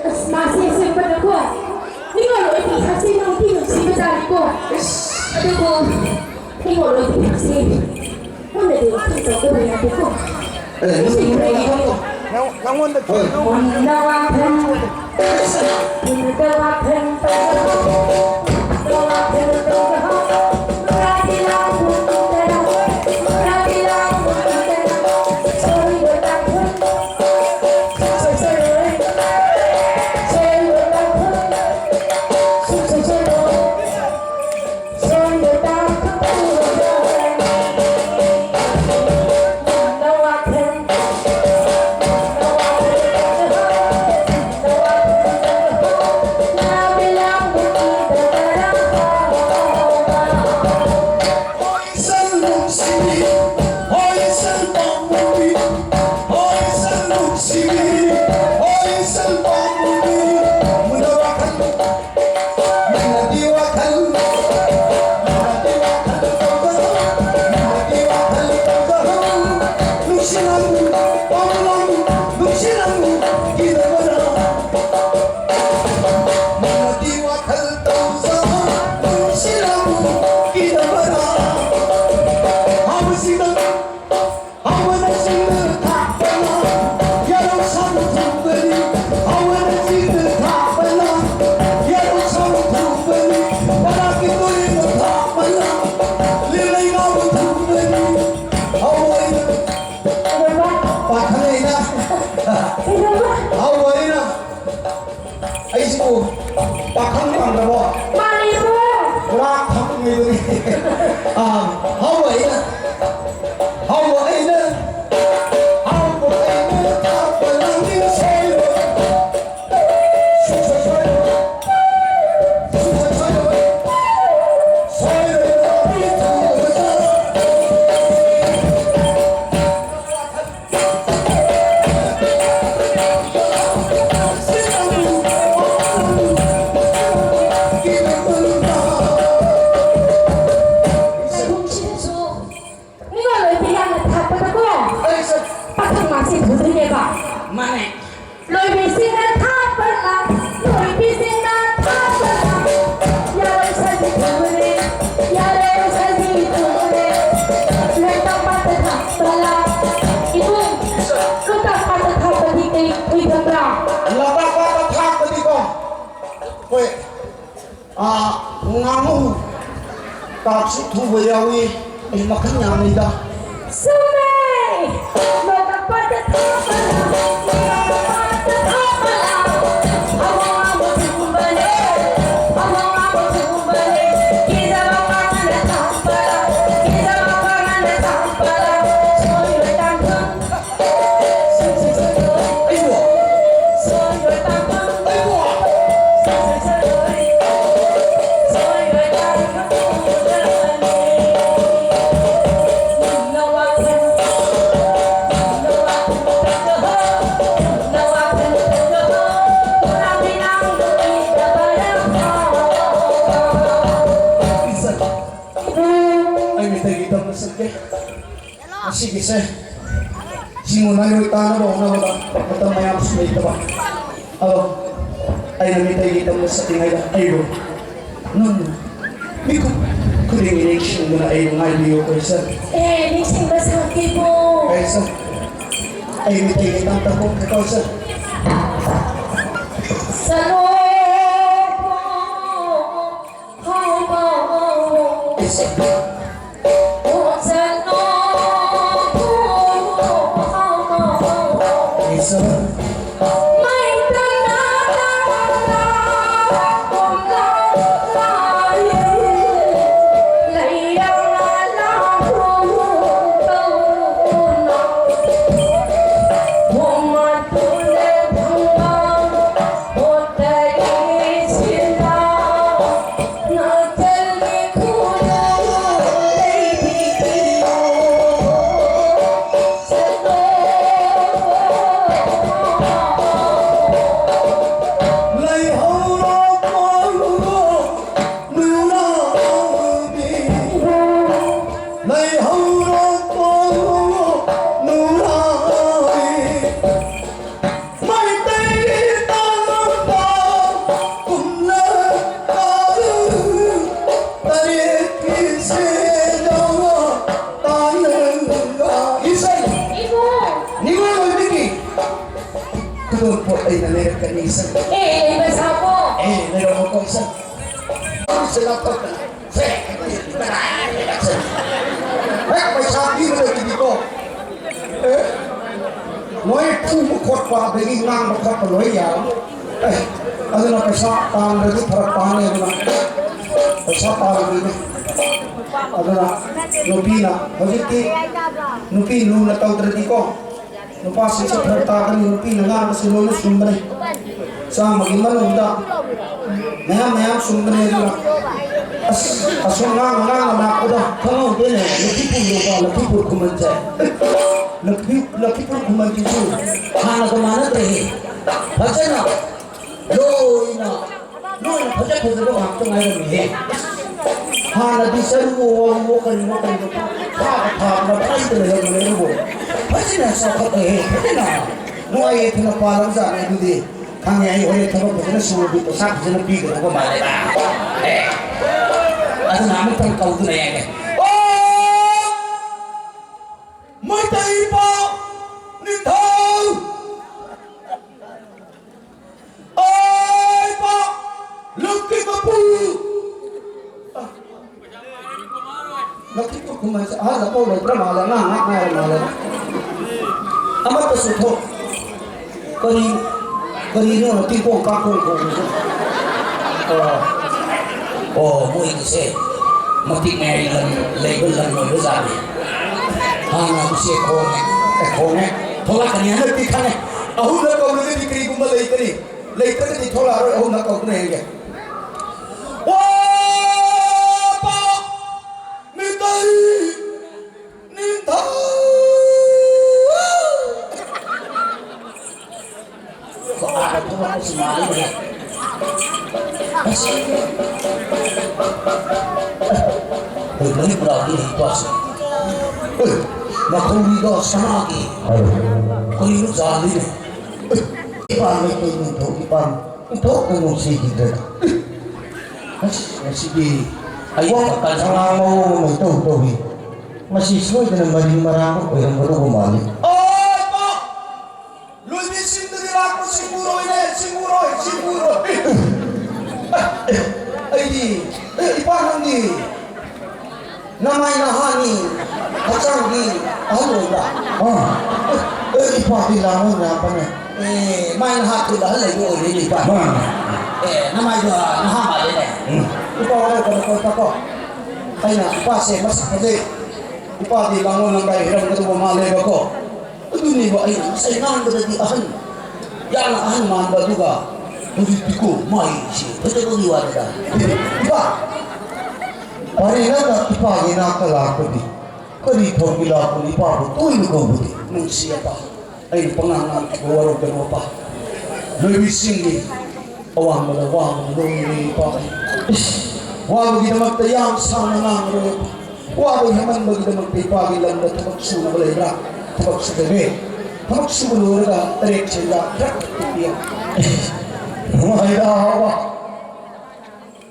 ꯑꯁ, ꯃꯥꯁꯦ ꯑꯁꯦꯡꯕꯗꯀꯣ, ꯃꯤꯑꯣꯏ ꯑꯣꯏꯕꯤ ꯍꯥꯏꯁꯦ ꯅꯨꯡꯗꯤ ꯅꯨꯡꯁꯤꯕꯖꯥꯠꯅꯤꯀꯣ꯫ ꯑꯗꯨꯕꯨ ꯃꯤꯑꯣꯏ ꯑꯣꯏꯕꯤ ꯍꯥꯏꯁꯦ ꯃꯨꯟꯅꯗꯤ ꯋꯥꯈꯜ ꯇꯧꯗꯕ ꯌꯥꯗꯦꯀꯣ꯫ ꯅꯪ- ꯅꯪꯉꯣꯟꯗ ꯍꯣꯏ꯫ ꯃꯨꯟꯗ ꯋꯥꯈꯜ, ꯃꯨꯟꯗ ꯋꯥꯈꯜ ꯇꯧꯖꯍꯧ, ꯃꯨꯟꯗ ꯋꯥꯈꯜ ꯇꯧꯖꯍꯧ꯫ ꯃꯨꯔꯥꯗꯤ ꯂꯥꯎ, ꯃꯨꯟꯗ ꯂꯥꯎ, ꯃꯨꯔꯥꯗꯤ ꯂꯥꯎ, ꯃꯨꯟꯗ ꯂꯥꯎ꯫ ꯁꯣꯏꯕ ꯇꯥꯛꯄ, ꯁꯣꯏꯔꯣꯏ, ꯁꯣꯏꯕ ꯇꯥꯛꯄ, ꯁꯣꯏꯔꯣꯏ꯫ ꯄꯥꯈꯪ ꯑꯩꯅ꯫ ꯀꯩꯗꯧꯕ? ꯍꯧꯕ ꯑꯩꯅ꯫ ꯑꯩꯁꯤꯕꯨ ꯄꯥꯈꯪ ꯃꯥꯟꯗ꯭ꯔꯕꯣ? ꯃꯥꯜꯂꯤꯕꯣ? ꯄꯨꯔꯥ ꯈꯪꯉꯤꯗꯨꯅꯤ꯫ ꯑꯥ, ꯍꯧꯕ ꯑꯩꯅ꯫ ꯍꯧꯕ ꯑꯩꯅ꯫ ꯍꯧꯕ ꯑꯩꯅ ꯊꯥꯛꯄ ꯂꯥꯡꯅꯤꯡ ꯁꯣꯏꯕ꯫ ꯁꯨꯡꯁꯣꯏ ꯁꯣꯏꯔꯣꯏ꯫ ꯁꯨꯡꯁꯣꯏ ꯁꯣꯏꯔꯣꯏ꯫ ꯁꯣꯏꯔꯣꯏ꯫ ꯃꯤꯉꯣꯟ ꯂꯣꯏꯕꯤ ꯌꯥꯝꯅ ꯊꯥꯛꯄꯗꯀꯣ, ꯑꯩꯁꯦ ꯄꯥꯈꯪ ꯃꯥꯁꯦ ꯊꯨꯗꯣꯏꯅꯦꯕ꯫ ꯃꯥꯅꯦ꯫ ꯂꯣꯏꯕꯤꯁꯤꯡꯅ ꯊꯥꯛꯄꯅ, ꯂꯣꯏꯕꯤꯁꯤꯡꯅ ꯊꯥꯛꯄꯅ, ꯌꯥꯔꯣꯏ ꯁꯖꯤ ꯊꯨꯕꯅꯦ, ꯌꯥꯔꯣꯏ ꯁꯖꯤ ꯊꯨꯕꯅꯦ, ꯂꯣꯏꯇꯝꯕꯥꯇ ꯊꯥꯛꯄꯅ, ꯏꯕꯨꯡ ꯑꯥ, ꯉꯥꯃꯨ ꯀꯥꯞꯁꯨ ꯊꯨꯕ ꯌꯥꯎꯏ꯫ ꯑꯩ ꯃꯈꯜ ꯌꯥꯝꯃꯤꯗ꯫ ꯑꯩ ꯃꯤꯇꯩꯒꯤ ꯇꯝꯅ ꯁꯛꯀꯦ꯫ ꯉꯁꯤꯒꯤꯁꯦ ꯁꯤꯃꯨ ꯅꯥꯏꯔꯣꯏ ꯇꯥꯅꯕ ꯍꯣꯠꯅꯕꯗ ꯃꯇꯝ ꯃꯌꯥꯝꯁꯨ ꯂꯩꯇꯕ꯫ ꯑꯗꯣ ꯑꯩꯅ ꯃꯤꯇꯩꯒꯤ ꯇꯝꯅ ꯁꯛꯂꯤꯉꯩꯗ ꯑꯩꯕꯨ ꯅꯪꯅ ꯃꯤꯀꯨꯞ ꯈꯨꯗꯤꯡꯒꯤ ꯅꯤꯡꯁꯤꯡꯗꯨꯅ ꯑꯩꯕꯨ ꯉꯥꯏꯕꯤꯌꯨ ꯀꯣꯏꯁꯟ꯫ ꯑꯦ, ꯅꯤꯡꯁꯤꯡꯕ ꯁꯥꯈꯤꯕꯣ꯫ ꯀꯣꯏꯁꯟ꯫ ꯑꯩ ꯃꯤꯇꯩꯒꯤ ꯇꯝ ꯇꯝꯕ ꯀꯣꯏꯁꯟ꯫ ꯆꯠꯂꯣ꯫ ꯏꯕꯨꯡ! ꯅꯤꯉꯣꯜ ꯑꯣꯏꯕꯒꯤ ꯈꯨꯗꯣꯜꯄꯣꯠ ꯑꯩꯅ ꯂꯩꯔꯛꯀꯅꯤ, ꯏꯆꯟ꯫ ꯑꯦ, ꯂꯩꯕ ꯁꯥꯕꯣ꯫ ꯑꯦ, ꯂꯩꯔꯝꯃꯣꯀꯣ, ꯏꯆꯟ꯫ ꯁꯦ, ꯍꯦꯛ ꯄꯩꯁꯥ ꯄꯤꯕ ꯂꯩꯔꯗꯤꯀꯣ, ꯑꯦ, ꯅꯣꯏ ꯐꯨꯕ ꯈꯣꯠꯄ ꯑꯗꯒꯤ ꯉꯥꯡꯕ ꯈꯣꯠꯄ ꯂꯣꯏ ꯌꯥꯔꯦ꯫ ꯑꯦ, ꯑꯗꯨꯅ ꯄꯩꯁꯥ ꯇꯥꯟꯕꯗꯤ ꯐꯔꯛ ꯇꯥꯅꯤ꯫ ꯑꯗꯨꯅ ꯄꯩꯁꯥ ꯇꯥꯟꯕꯗꯤ, ꯑꯗꯨꯅ ꯅꯨꯄꯤꯅ ꯍꯧꯖꯤꯛꯇꯤ ꯅꯨꯄꯤ ꯂꯨꯅ ꯇꯧꯗ꯭ꯔꯗꯤꯀꯣ, ꯅꯨꯄꯥꯁꯤꯡꯁꯨ ꯐꯔꯛ ꯇꯥꯒꯅꯤ꯫ ꯅꯨꯄꯤꯅ ꯉꯥꯡꯕꯁꯤ ꯂꯣꯏꯅ ꯆꯨꯝꯕꯅꯤ꯫ ꯆꯥꯝꯃꯒꯤ ꯃꯅꯨꯡꯗ ꯃꯌꯥꯝ ꯃꯌꯥꯝ ꯆꯨꯝꯕꯅꯤ꯫ ꯑꯗꯨꯅ ꯑꯁ, ꯑꯁꯨꯝ ꯉꯥꯡ ꯉꯥꯡꯅ ꯂꯥꯛꯄꯗ ꯈꯪꯍꯧꯗꯦꯅꯦ꯫ ꯂꯛꯈꯤꯄꯨꯔ ꯌꯧꯕ, ꯂꯛꯈꯤꯄꯨꯔ ꯈꯨꯃꯟꯁꯦ, ꯂꯛꯈꯤ-, ꯂꯛꯈꯤꯄꯨꯔ ꯈꯨꯃꯟꯁꯤꯁꯨ ꯍꯥꯟꯅꯒ ꯃꯥꯟꯅꯗ꯭ꯔꯦꯍꯦ꯫ ꯐꯖꯅ ꯂꯣꯏꯅ ꯅꯣꯏꯅ ꯐꯖ ꯐꯖꯕ ꯉꯥꯛꯇ ꯉꯥꯏꯔꯝꯃꯤꯍꯦ꯫ ꯍꯥꯟꯅꯗꯤ ꯆꯔꯨꯋꯣ, ꯋꯥꯔꯨꯋꯣ, ꯀꯔꯤꯅꯣ ꯀꯔꯤꯅꯣ ꯊꯥꯕ ꯊꯥꯕꯗ ꯄꯩꯗ ꯂꯩꯔꯝꯕꯅꯦ꯫ ꯑꯗꯨꯕꯨ ꯐꯖꯅ ꯆꯥꯎꯈꯠꯂꯦꯍꯦ, ꯐꯖꯅ ꯅꯨꯡꯉꯥꯏ ꯌꯥꯏꯐꯅ ꯄꯥꯜꯂꯕꯖꯥꯠꯅꯦ꯫ ꯑꯗꯨꯗꯤ ꯈꯪꯉꯦ, ꯑꯩ ꯍꯣꯔꯦꯟ ꯊꯕꯛ ꯐꯖꯅ ꯁꯨꯔꯗꯤ ꯄꯩꯁꯥ ꯐꯖꯅ ꯄꯤꯒꯗꯧꯕ ꯃꯥꯜꯂꯦꯗ꯫ ꯑꯦ, ꯑꯗꯨꯅ ꯑꯃꯨꯛꯇꯪ ꯀꯧꯗꯨꯅ ꯌꯦꯡꯒꯦ꯫ ꯑꯣ! ꯃꯩꯇꯩ ꯏꯄꯥ ꯅꯤꯡꯊꯧ! ꯑꯣꯏꯕ ꯂꯨꯞꯀꯤ ꯃꯄꯨ! ꯂꯨꯞꯀꯤ ꯈꯨꯃꯟꯁꯦ ꯑꯍꯜ ꯑꯄꯧ ꯂꯩꯇ꯭ꯔ ꯃꯥꯜꯂꯦ, ꯑꯉꯥꯡ ꯉꯥꯛ ꯉꯥꯏꯔ ꯃꯥꯜꯂꯦ꯫ ꯑꯃꯠꯇꯁꯨ ꯊꯣꯛ-, ꯀꯔꯤ, ꯀꯔꯤꯅꯣ ꯇꯤꯡꯀꯣꯡ ꯀꯥꯡꯀꯣꯡ ꯈꯣꯡꯉꯤꯁꯦ? ꯑꯣ, ꯑꯣ, ꯃꯣꯏꯒꯤꯁꯦ ꯃꯇꯤꯛ ꯃꯌꯥꯏ ꯂꯝ ꯂꯩꯕ ꯂꯝ ꯑꯣꯏꯕ ꯖꯥꯠꯅꯤ꯫ ꯍꯥꯟꯅ ꯎꯆꯦꯛ ꯈꯣꯡꯉꯦ, ꯑꯦ, ꯈꯣꯡꯉꯦ, ꯊꯣꯛꯂꯛꯀꯅꯤ ꯍꯟꯗꯛꯇꯤ ꯈꯪꯉꯦ꯫ ꯑꯍꯨꯝꯂꯛ ꯀꯧꯔꯒꯗꯤ ꯀꯔꯤꯒꯨꯝꯕ ꯂꯩꯇ꯭ꯔꯤ, ꯂꯩꯇ꯭ꯔꯒꯗꯤ ꯊꯣꯛꯂꯛꯑꯔꯣꯏ꯫ ꯑꯍꯨꯝꯂꯛ ꯀꯧꯗꯨꯅ ꯌꯦꯡꯒꯦ꯫ ꯋꯥ ꯄꯥꯎ ꯃꯤꯇꯩ ꯅꯤꯡꯊꯧ! ꯈꯣꯡ ꯍꯥꯝꯕ ꯊꯣꯛꯂꯛꯄꯁꯤ ꯃꯥꯜꯂꯤꯅꯦ꯫ ꯑꯁ! ꯑꯩꯈꯣꯏ ꯃꯅꯤꯄꯨꯔꯒꯤ ꯅꯨꯄꯥꯁꯦ꯫ ꯑꯦ, ꯃꯈꯧꯔꯤꯒ ꯁꯅꯥꯒꯤ ꯀꯔꯤꯅꯣ ꯖꯥꯠꯅꯤꯅꯦ꯫ ꯑꯦ, ꯏꯄꯥ ꯃꯩꯇꯩ ꯅꯤꯡꯊꯧ ꯏꯄꯥ ꯏꯟꯊꯣꯛꯅ ꯅꯨꯡꯁꯤꯈꯤꯗ꯭ꯔꯦꯗ꯫ ꯑꯁ, ꯉꯁꯤꯗꯤ ꯑꯩ ꯋꯥ ꯋꯥꯈꯜ ꯑꯉꯥꯡ ꯃꯑꯣꯡ ꯑꯃ ꯏꯇꯧ ꯇꯧꯏ꯫ ꯃꯁꯤ ꯁꯣꯏꯗꯅ ꯃꯔꯤꯡ ꯃꯔꯥꯡꯕ ꯑꯣꯏꯔꯝꯒꯗꯧꯕ ꯃꯥꯜꯂꯤ꯫ ꯑꯣꯏ, ꯄꯥ! ꯂꯣꯏꯕꯤꯁꯤꯡꯗꯒꯤ ꯂꯥꯛꯄ ꯁꯤꯡꯕꯨꯔꯣꯏꯅꯦ, ꯁꯤꯡꯕꯨꯔꯣꯏ, ꯁꯤꯡꯕꯨꯔꯣꯏ꯫ ꯑꯩꯗꯤ ꯅꯃꯥꯏ ꯅꯍꯥꯅꯤ, ꯍꯛꯆꯥꯡꯗꯤ ꯑꯍꯜ ꯑꯣꯏꯕ꯫ ꯑꯥ, ꯑꯦ, ꯏꯄꯥꯗꯤ ꯂꯥꯡꯉꯣꯏ ꯂꯥꯛꯄꯅꯦ꯫ ꯑꯦ, ꯃꯥꯏ ꯅꯍꯥ ꯊꯨꯅ ꯑꯍꯜ ꯑꯣꯏꯕ ꯑꯣꯏꯔꯦꯅꯦ, ꯏꯄꯥ꯫ ꯃꯥꯅꯦ꯫ ꯑꯦ, ꯅꯃꯥꯏꯗꯣ ꯅꯍꯥ ꯃꯥꯜꯂꯦꯅꯦ꯫ ꯎꯝ꯫ ꯏꯄꯥ ꯍꯣꯏ ꯀꯩꯅꯣ ꯇꯧꯕꯀꯣ꯫ ꯑꯩꯅ ꯏꯄꯥꯁꯦ ꯃꯁꯛ ꯐꯖꯩ꯫ ꯏꯄꯥꯗꯤ ꯂꯥꯡꯉꯣꯏ ꯂꯪꯒꯥꯏ ꯍꯩꯔꯝꯒꯗꯧꯕ ꯃꯥꯜꯂꯦꯕꯀꯣ꯫ ꯑꯗꯨꯅꯦꯕ ꯑꯩꯅ ꯉꯁꯥꯏ ꯉꯥꯡꯕꯗꯗꯤ ꯑꯍꯟ, ꯌꯥꯝꯅ ꯑꯍꯟ ꯃꯥꯟꯕ, ꯑꯗꯨꯒ ꯍꯧꯖꯤꯛꯇꯤꯀꯣ ꯃꯥꯏꯁꯦ ꯐꯖꯕꯒꯤ ꯋꯥꯅꯤꯗ꯫ ꯏꯄꯥ, ꯄꯥꯔꯦ ꯅꯪꯅ ꯏꯄꯥꯒꯤ ꯅꯥꯛꯇ ꯂꯥꯛꯄꯗꯤ ꯀꯔꯤ ꯊꯧꯒꯤ ꯂꯥꯛꯄꯅꯣ? ꯏꯄꯥꯕꯨ ꯇꯣꯏꯅ ꯀꯧꯕꯗꯤ ꯅꯨꯡꯁꯤꯌꯦꯕ꯫ ꯑꯩꯅ ꯄꯉꯥꯡ ꯉꯥꯡꯈꯤꯕ ꯋꯥꯔꯧꯒꯅꯣꯕ꯫ ꯂꯣꯏꯕꯤꯁꯤꯡꯒꯤ ꯑꯋꯥꯡꯕꯗ ꯋꯥꯕꯅ ꯂꯣꯏꯔꯦ ꯏꯄꯥ꯫ ꯏꯁ, ꯋꯥꯕꯒꯤꯗꯃꯛꯇ ꯌꯥꯝ ꯁꯥꯡꯅ ꯉꯥꯡꯉꯔꯣꯏ꯫ ꯋꯥꯕ ꯍꯦꯟꯃꯟꯕꯒꯤꯗꯃꯛꯇ ꯏꯄꯥꯒꯤ ꯂꯝꯗ ꯊꯕꯛ ꯁꯨꯅꯕ ꯂꯩꯕ꯭ꯔꯥ? ꯊꯕꯛ ꯁꯨꯗꯔꯦ꯫ ꯊꯕꯛ ꯁꯨꯕ ꯂꯣꯏꯔꯒ ꯇꯔꯦꯠ ꯁꯦꯟꯖꯥ ꯈꯔ ꯄꯤꯕꯤꯌꯨ꯫ ꯅꯨꯡꯉꯥꯏꯔꯕ?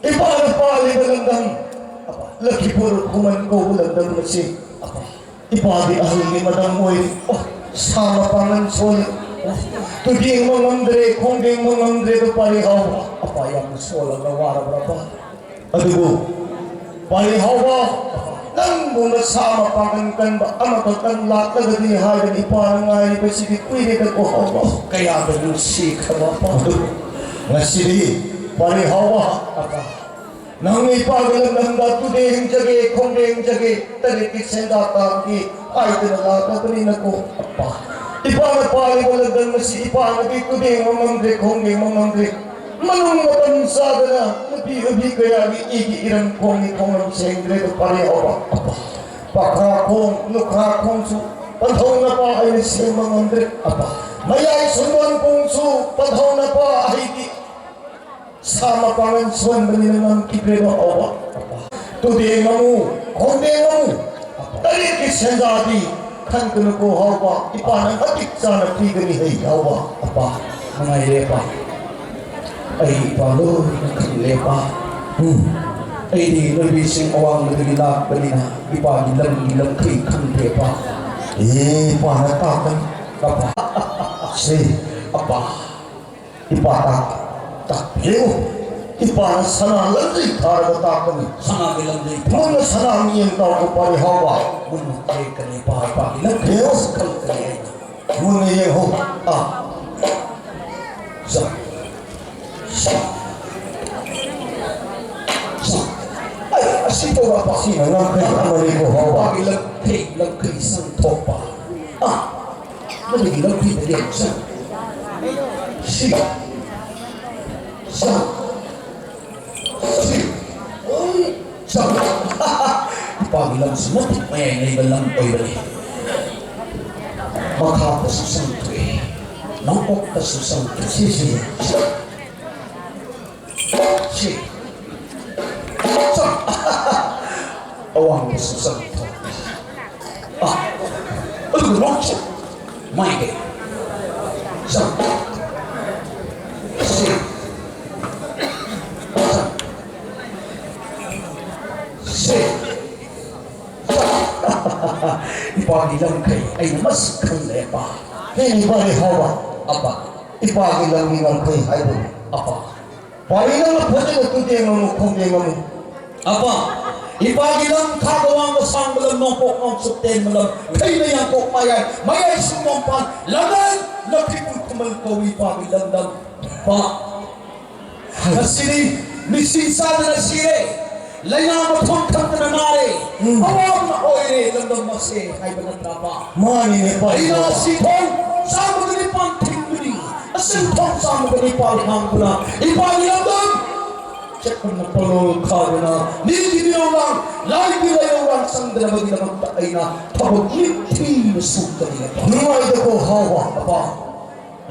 ꯏꯄꯥꯅ ꯄꯥꯜꯂꯤꯕ ꯂꯝꯗꯝ, ꯂꯛꯈꯤꯄꯨꯔ ꯈꯨꯃꯟ ꯀꯧꯕ ꯂꯝꯗꯝ ꯑꯁꯤ, ꯏꯄꯥꯗꯤ ꯑꯍꯜꯒꯤ ꯃꯇꯝ ꯑꯣꯏꯔꯤ꯫ ꯑꯣ, ꯁꯥ ꯃꯄꯥꯡꯒꯜ ꯁꯣꯜꯂꯤ꯫ ꯇꯨꯗꯦꯡꯕ ꯉꯝꯗ꯭ꯔꯦ, ꯈꯣꯡꯗꯦꯡꯕ ꯉꯝꯗ꯭ꯔꯦ꯫ ꯑꯗꯨ ꯄꯥꯔꯦ ꯍꯥꯎꯕ, ꯑꯄꯥ ꯌꯥꯝꯅ ꯁꯣꯜꯂꯒ ꯋꯥꯔꯕ꯭ꯔꯕ? ꯑꯗꯨꯕꯨ ꯄꯥꯔꯦ ꯍꯥꯎꯕ, ꯅꯪꯒꯨꯝꯕ ꯁꯥ ꯃꯄꯥꯡꯒꯜ ꯀꯟꯕ ꯑꯃꯈꯛꯇꯪ ꯂꯥꯛꯂꯒꯗꯤ ꯍꯥꯏꯗꯅ ꯏꯄꯥꯅ ꯉꯥꯏꯔꯤꯕꯁꯤꯗꯤ ꯀꯨꯏꯔꯦꯗꯀꯣ ꯍꯥꯎꯕ꯫ ꯀꯌꯥꯗ ꯅꯨꯡꯁꯤꯈ꯭ꯔꯕ ꯑꯄꯥ꯫ ꯑꯗꯨ ꯉꯁꯤꯗꯤ ꯄꯥꯔꯦ ꯍꯥꯎꯕ, ꯑꯄꯥ, ꯅꯪꯅ ꯏꯄꯥꯒꯤ ꯂꯝꯗꯝꯗ ꯇꯨꯗꯦꯡꯖꯒꯦ, ꯈꯣꯡꯗꯦꯡꯖꯒꯦ, ꯇꯔꯦꯠꯀꯤ ꯁꯦꯟꯖꯥ ꯇꯥꯟꯒꯦ ꯍꯥꯏꯗꯅ ꯂꯥꯛꯂꯕꯅꯤꯅꯀꯣ, ꯑꯄꯥ꯫ ꯏꯄꯥꯅ ꯄꯥꯜꯂꯤꯕ ꯂꯝꯗꯝ ꯑꯁꯤ ꯏꯄꯥꯅꯗꯤ ꯇꯨꯗꯦꯡꯕ ꯉꯝꯗ꯭ꯔꯦ, ꯈꯣꯡꯗꯦꯡꯕ ꯉꯝꯗ꯭ꯔꯦ꯫ ꯃꯅꯨꯡ ꯃꯇꯝ ꯆꯥꯗꯅ ꯅꯨꯄꯤ ꯅꯨꯄꯤ ꯀꯌꯥꯒꯤ ꯏꯒꯤ ꯏꯔꯝ ꯈꯣꯡꯒꯤ ꯈꯣꯡꯂꯝ ꯁꯦꯡꯗ꯭ꯔꯦ꯫ ꯑꯗꯨ ꯄꯥꯔꯦ ꯍꯥꯎꯕ, ꯑꯄꯥ꯫ ꯄꯥꯈ꯭ꯔꯥ ꯈꯣꯡ, ꯂꯨꯈ꯭ꯔꯥ ꯈꯣꯡꯁꯨ ꯄꯟꯊꯧꯅꯄꯥ ꯑꯩꯅ ꯁꯦꯡꯕ ꯉꯝꯗ꯭ꯔꯦ꯫ ꯑꯄꯥ꯫ ꯃꯌꯥꯏ ꯁꯨꯡꯗꯣꯟ ꯄꯣꯡꯁꯨ ꯄꯟꯊꯧꯅꯄꯥ ꯑꯩꯗꯤ ꯁꯥ ꯃꯄꯥꯡꯒꯜ ꯁꯣꯟꯕꯅꯤꯅ ꯉꯝꯈꯤꯗ꯭ꯔꯦꯕ ꯍꯥꯎꯕ꯫ ꯇꯨꯗꯦꯡ ꯉꯝꯃꯨ, ꯈꯣꯡꯗꯦꯡ ꯉꯝꯃꯨ, ꯇꯔꯦꯠꯀꯤ ꯁꯦꯟꯖꯥꯗꯤ ꯈꯟꯒꯅꯨꯀꯣ ꯍꯥꯎꯕ, ꯏꯄꯥꯅ ꯃꯇꯤꯛ ꯆꯥꯅ ꯄꯤꯒꯅꯤ ꯍꯩ ꯍꯥꯎꯕ꯫ ꯑꯄꯥ, ꯅꯨꯡꯉꯥꯏꯔꯦ ꯑꯄꯥ꯫ ꯑꯩ ꯏꯄꯥ ꯂꯣꯏꯅ ꯈꯪꯂꯦ ꯑꯄꯥ꯫ ꯎꯝ꯫ ꯑꯩꯗꯤ ꯅꯨꯄꯤꯁꯤꯡ ꯑꯋꯥꯡꯕꯗꯒꯤ ꯂꯥꯛꯄꯅꯤꯅ ꯏꯄꯥꯒꯤ ꯂꯝꯒꯤ ꯂꯝꯈꯩ ꯈꯪꯗꯦ ꯑꯄꯥ꯫ ꯑꯦ, ꯏꯄꯥꯅ ꯇꯥꯛꯀꯅꯤ꯫ ꯑꯄꯥ꯫ ꯁꯦ, ꯑꯄꯥ꯫ ꯏꯄꯥ ꯇꯥꯛ-, ꯇꯥꯛꯄꯤꯌꯨ꯫ ꯏꯄꯥꯅ ꯁꯅꯥ ꯂꯝꯖꯩ ꯊꯥꯔꯒ ꯇꯥꯛꯀꯅꯤ꯫ ꯁꯅꯥꯒꯤ ꯂꯝꯖꯩ ꯊꯥꯔꯒ ꯃꯨꯟꯅ ꯁꯅꯥ ꯃꯤꯠꯌꯦꯡ ꯇꯥꯎꯀꯣ ꯄꯥꯔꯤ ꯍꯥꯎꯕ꯫ ꯃꯨꯟꯅ ꯌꯦꯡꯀꯅꯤ ꯏꯄꯥ, ꯏꯄꯥꯒꯤ ꯂꯝꯖꯩ ꯌꯦꯡꯉꯨ꯫ ꯈꯜꯂꯛꯀꯅꯤ ꯑꯩꯅ꯫ ꯃꯨꯟꯅ ꯌꯦꯡꯍꯧ꯫ ꯑꯥ꯫ ꯁꯥ꯫ ꯁꯥ꯫ ꯁꯥ꯫ ꯑꯩ ꯑꯁꯤ ꯇꯧꯔꯛꯄ꯫ ꯁꯤꯅ ꯉꯝꯈꯩ ꯑꯃꯅꯤꯀꯣ ꯍꯥꯎꯕ꯫ ꯏꯄꯥꯒꯤ ꯂꯝꯈꯩ, ꯂꯝꯈꯩ ꯁꯪꯊꯣꯛꯄ꯫ ꯑꯥ꯫ ꯃꯗꯨꯒꯤ ꯂꯝꯈꯩꯗ ꯌꯦꯡꯉꯨ꯫ ꯁꯥ꯫ ꯁꯤ꯫ ꯁꯥ꯫ ꯁꯤ꯫ ꯑꯣꯏ꯫ ꯁꯥ꯫ ꯏꯄꯥꯒꯤ ꯂꯝꯁꯤ ꯃꯇꯤꯛ ꯃꯌꯥꯏ ꯂꯩꯕ ꯂꯝ ꯑꯣꯏꯕꯅꯤ꯫ ꯃꯈꯥꯗꯁꯨ ꯆꯪꯊꯣꯛꯏ꯫ ꯅꯣꯡꯄꯣꯛꯇꯁꯨ ꯆꯪꯊꯣꯛꯏ꯫ ꯁꯤ, ꯁꯤ꯫ ꯁꯤ꯫ ꯁꯥ꯫ ꯑꯋꯥꯡꯕꯁꯨ ꯆꯪꯊꯣꯛꯏ꯫ ꯑꯥ, ꯑꯗꯨꯒ ꯅꯣꯛꯁꯤ꯫ ꯃꯥꯏꯀꯩ꯫ ꯆꯪ꯫ ꯁꯤ꯫ ꯆꯪ꯫ ꯁꯤ꯫ ꯏꯄꯥꯒꯤ ꯂꯝꯈꯩ ꯑꯩꯅ ꯃꯁꯛ ꯈꯪꯂꯦ, ꯑꯄꯥ꯫ ꯍꯦ, ꯏꯄꯥꯒꯤ ꯍꯥꯎꯕ꯫ ꯑꯄꯥ꯫ ꯏꯄꯥꯒꯤ ꯂꯝꯒꯤ ꯉꯝꯈꯩ ꯍꯥꯏꯕꯅꯤ꯫ ꯑꯄꯥ꯫ ꯄꯥꯔꯤ ꯅꯪꯅ ꯐꯖꯅ ꯇꯨꯇꯦꯡ ꯉꯝꯃꯨ, ꯈꯣꯡꯖꯦꯡ ꯉꯝꯃꯨ꯫ ꯑꯄꯥ, ꯏꯄꯥꯒꯤ ꯂꯝ ꯊꯥꯛ ꯑꯋꯥꯡꯕ ꯁꯥꯡꯕ ꯂꯝ, ꯅꯣꯡꯄꯣꯛ ꯅꯣꯡꯆꯨꯞ ꯇꯦꯟꯕ ꯂꯝ, ꯈꯩꯅ ꯌꯥꯡꯀꯣꯛ ꯃꯌꯥꯏ, ꯃꯌꯥꯏ ꯁꯨꯡꯗꯣꯡꯄꯥꯟ, ꯂꯝꯗꯝ ꯂꯛꯈꯤꯄꯨꯔ ꯈꯨꯃꯟ ꯀꯧꯏ ꯏꯄꯥꯒꯤ ꯂꯝꯗꯝ꯫ ꯄꯥ꯫ ꯉꯁꯤꯗꯤ ꯃꯤꯁꯤ ꯆꯥꯗꯅ ꯁꯤꯔꯦ, ꯂꯥꯏꯅꯥ ꯃꯊꯣꯡ ꯈꯪꯗꯅ ꯅꯥꯔꯦ, ꯎꯝ꯫ ꯑꯋꯥꯕꯅ ꯑꯣꯏꯔꯦ ꯂꯝꯗꯝ ꯑꯁꯦ ꯍꯥꯏꯕ ꯅꯠꯇ꯭ꯔꯕ? ꯃꯥꯅꯤꯅꯦ, ꯄꯥꯔꯤ꯫ ꯂꯥꯏꯅꯥ ꯁꯤꯊꯣꯡ ꯆꯥꯝꯃꯒ ꯅꯤꯄꯥꯟ ꯊꯤꯡꯗꯨꯅꯤ, ꯑꯁꯤꯟ ꯊꯣꯡ ꯆꯥꯝꯃꯒ ꯅꯤꯄꯥꯟ ꯍꯥꯡꯗꯨꯅ ꯏꯄꯥꯒꯤ ꯂꯝꯗꯝ ꯆꯠꯄꯅ ꯄꯣꯂꯣ ꯈꯥꯗꯨꯅ ꯃꯤꯒꯤ ꯃꯤꯔꯧꯂꯥꯡ, ꯂꯥꯏꯒꯤ ꯂꯥꯏꯔꯧꯂꯥꯡ ꯆꯪꯗꯅꯕꯒꯤꯗꯃꯛꯇ ꯑꯩꯅ ꯊꯕꯛ ꯅꯤꯡꯊꯤꯅ ꯁꯨꯒꯅꯤ꯫ ꯅꯨꯡꯉꯥꯏꯗꯀꯣ ꯍꯥꯎꯕ꯫ ꯑꯄꯥ꯫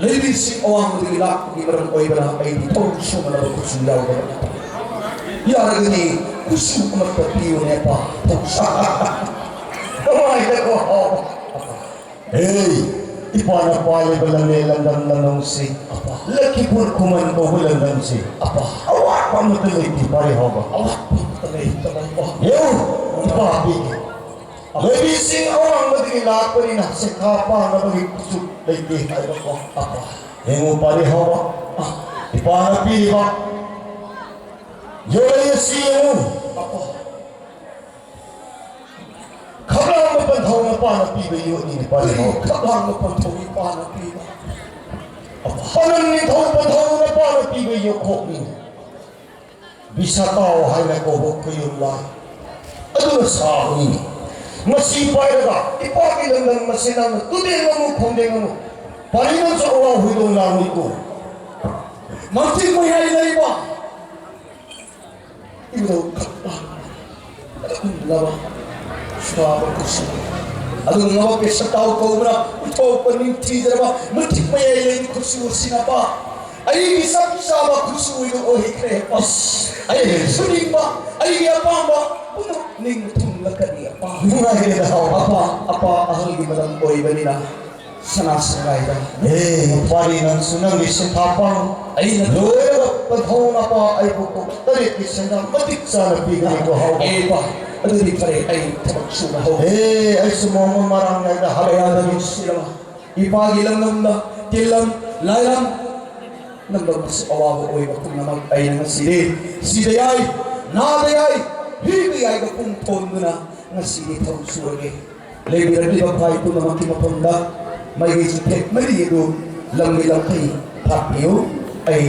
ꯂꯩꯕꯤꯁꯤꯡ ꯑꯋꯥꯡꯕꯗꯒꯤ ꯂꯥꯛꯄꯒꯤ ꯃꯔꯝ ꯑꯣꯏꯕꯅ ꯑꯩꯗꯤ ꯊꯧ ꯁꯨꯅꯅꯕ ꯈꯨꯠꯁꯨ ꯌꯥꯎꯗꯕꯅ ꯐꯩ꯫ ꯌꯥꯔꯒꯗꯤ ꯈꯨꯠꯁꯨ ꯑꯃꯠꯇ ꯄꯤꯌꯨꯅꯦ, ꯑꯄꯥ꯫ ꯊꯧ ꯁꯨ-, ꯀꯃꯥꯏꯅ ꯇꯧꯕ? ꯑꯦ, ꯏꯄꯥꯅ ꯄꯥꯜꯂꯤꯕ ꯂꯝꯂꯦꯟ ꯂꯝꯗꯝ ꯂꯝꯂꯣꯡꯁꯤ, ꯑꯄꯥ꯫ ꯂꯛꯈꯤꯄꯨꯔ ꯈꯨꯃꯟ ꯀꯧꯕ ꯂꯝꯗꯝꯁꯤ, ꯑꯄꯥ꯫ ꯑꯋꯥꯠꯄ ꯑꯃꯠꯇ ꯂꯩꯇꯦ, ꯄꯥꯔꯤ ꯍꯥꯎꯕ꯫ ꯑꯋꯥꯠꯄ ꯑꯃꯠꯇ ꯂꯩꯇꯕ, ꯑꯄꯥ꯫ ꯌꯦꯡꯉꯨ, ꯏꯄꯥ ꯄꯤꯒꯦ꯫ ꯂꯩꯕꯤꯁꯤꯡ ꯑꯋꯥꯡꯕꯗꯒꯤ ꯂꯥꯛꯄꯅꯤꯅ ꯁꯦꯛꯊꯥ ꯄꯥꯡꯅꯕꯒꯤ ꯈꯨꯠꯁꯨ ꯂꯩꯇꯦ ꯍꯥꯏꯕꯀꯣ꯫ ꯑꯄꯥ꯫ ꯌꯦꯡꯉꯨ ꯄꯥꯔꯤ ꯍꯥꯎꯕ, ꯏꯄꯥꯅ ꯄꯤꯔꯤꯕ ꯌꯣꯜꯂꯛꯏ ꯑꯁꯤ ꯌꯦꯡꯉꯨ꯫ ꯑꯄꯥ, ꯈꯛꯂꯥꯡꯕ ꯄꯟꯊꯧ ꯅꯄꯥꯅ ꯄꯤꯕ ꯌꯣꯠꯅꯤꯅꯦ, ꯄꯥꯔꯤꯍꯧ꯫ ꯈꯛꯂꯥꯡꯕ ꯄꯟꯊꯧ ꯏꯄꯥꯅ ꯄꯤꯕ꯫ ꯄꯅꯝ ꯅꯤꯡꯊꯧ ꯄꯟꯊꯧ ꯅꯄꯥꯅ ꯄꯤꯕ ꯌꯣꯠꯈꯣꯛꯅꯤꯅꯦ꯫ ꯕꯤꯁꯥꯇꯥꯎ ꯍꯥꯏꯅ ꯀꯧꯕ ꯈꯨꯌꯨꯝ ꯂꯥꯏ ꯑꯗꯨꯅ ꯁꯥꯕꯅꯤꯅꯦ꯫ ꯃꯁꯤ ꯄꯥꯏꯔꯒ ꯏꯄꯥꯒꯤ ꯂꯝꯗꯝ ꯑꯁꯤ ꯅꯪꯅ ꯇꯨꯗꯦꯡ ꯑꯃꯨꯛ ꯈꯣꯡꯗꯦꯡ ꯑꯃꯨꯛ ꯄꯥꯔꯤ ꯅꯪꯁꯨ ꯑꯋꯥ ꯍꯨꯏꯗꯣꯡ ꯂꯥꯡꯉꯤꯀꯣ꯫ ꯃꯟꯇ꯭ꯔꯤ ꯃꯌꯥꯏ ꯂꯩꯕ ꯏꯕꯨꯙꯧ ꯈꯛ ꯄꯥꯟꯕ ꯑꯗꯨꯒꯨꯝꯂꯕ ꯁꯥꯕ ꯈꯨꯠꯁꯨ, ꯑꯗꯨꯒꯨꯝꯂꯕ ꯄꯦꯁꯥꯇꯥꯎ ꯀꯧꯕꯅ ꯄꯨꯊꯣꯛꯄ ꯅꯤꯡꯊꯤꯖꯔꯕ ꯃꯇꯤꯛ ꯃꯌꯥꯏ ꯂꯩꯕ ꯈꯨꯠꯁꯨ ꯑꯁꯤꯅ ꯄꯥ ꯑꯩꯒꯤ ꯆꯞ ꯆꯥꯕ ꯈꯨꯠꯁꯨ ꯑꯣꯏꯅ ꯑꯣꯏꯈ꯭ꯔꯦ꯫ ꯑꯁ, ꯑꯩꯒꯤ ꯁꯨꯅꯤꯡꯕ, ꯑꯩꯒꯤ ꯑꯄꯥꯝꯕ ꯄꯨꯝꯅꯃꯛ ꯅꯤꯡꯕ ꯊꯨꯡꯂꯛꯀꯅꯤ ꯑꯄꯥ꯫ ꯅꯨꯡꯉꯥꯏꯔꯦꯗ ꯍꯥꯎ꯫ ꯑꯄꯥ, ꯑꯄꯥ ꯑꯍꯜꯒꯤ ꯃꯇꯝ ꯑꯣꯏꯕꯅꯤꯅ ꯁꯅꯥ ꯁꯪꯒꯥꯏꯗ꯫ ꯑꯦ, ꯄꯥꯔꯤ ꯅꯪꯁꯨ ꯅꯪꯒꯤ ꯁꯤꯟꯊꯥ ꯄꯥꯡ꯫ ꯑꯩꯅ ꯂꯣꯏꯔꯒ ꯄꯟꯊꯧ ꯅꯄꯥ ꯑꯩꯕꯨ ꯀꯣꯛ ꯇꯔꯦꯠꯀꯤ ꯁꯦꯟꯗꯥ ꯃꯇꯤꯛ ꯆꯥꯅ ꯄꯤꯒꯅꯤꯀꯣ ꯍꯥꯎ꯫ ꯑꯦ, ꯄꯥ, ꯑꯗꯨꯗꯤ ꯐꯔꯦ, ꯑꯩ ꯊꯕꯛ ꯁꯨꯕ ꯍꯧ꯫ ꯑꯦ, ꯑꯩꯁꯨ ꯃꯣꯡꯃ ꯃꯔꯥꯡ ꯅꯥꯏꯅ ꯍꯜꯂꯛꯑꯦ꯫ ꯀꯌꯥꯗ ꯅꯨꯡꯁꯤꯔꯕ ꯏꯄꯥꯒꯤ ꯂꯝꯗꯝꯗ ꯇꯤꯜꯂꯝ ꯂꯥꯏꯔꯝ ꯅꯝꯕ ꯑꯋꯥꯕ ꯑꯣꯏꯕ ꯄꯨꯝꯅꯃꯛ ꯑꯩꯅ ꯉꯁꯤꯗꯤ ꯁꯤꯕ ꯌꯥꯏ, ꯅꯥꯕ ꯌꯥꯏ, ꯍꯤꯕ ꯌꯥꯏꯒ ꯄꯨꯡ ꯊꯣꯟꯗꯨꯅ ꯉꯁꯤꯗꯤ ꯊꯕꯛ ꯁꯨꯔꯒꯦ꯫ ꯂꯩꯕꯤꯔꯛꯂꯤꯕ ꯈ꯭ꯋꯥꯏ ꯄꯨꯝꯅꯃꯛꯀꯤ ꯃꯐꯝꯗ ꯃꯥꯏꯀꯩ ꯆꯨꯊꯦꯛ ꯃꯔꯤ ꯑꯗꯨ ꯂꯝꯒꯤ ꯂꯝꯈꯩ ꯊꯥꯛꯄꯤꯌꯨ꯫ ꯑꯩ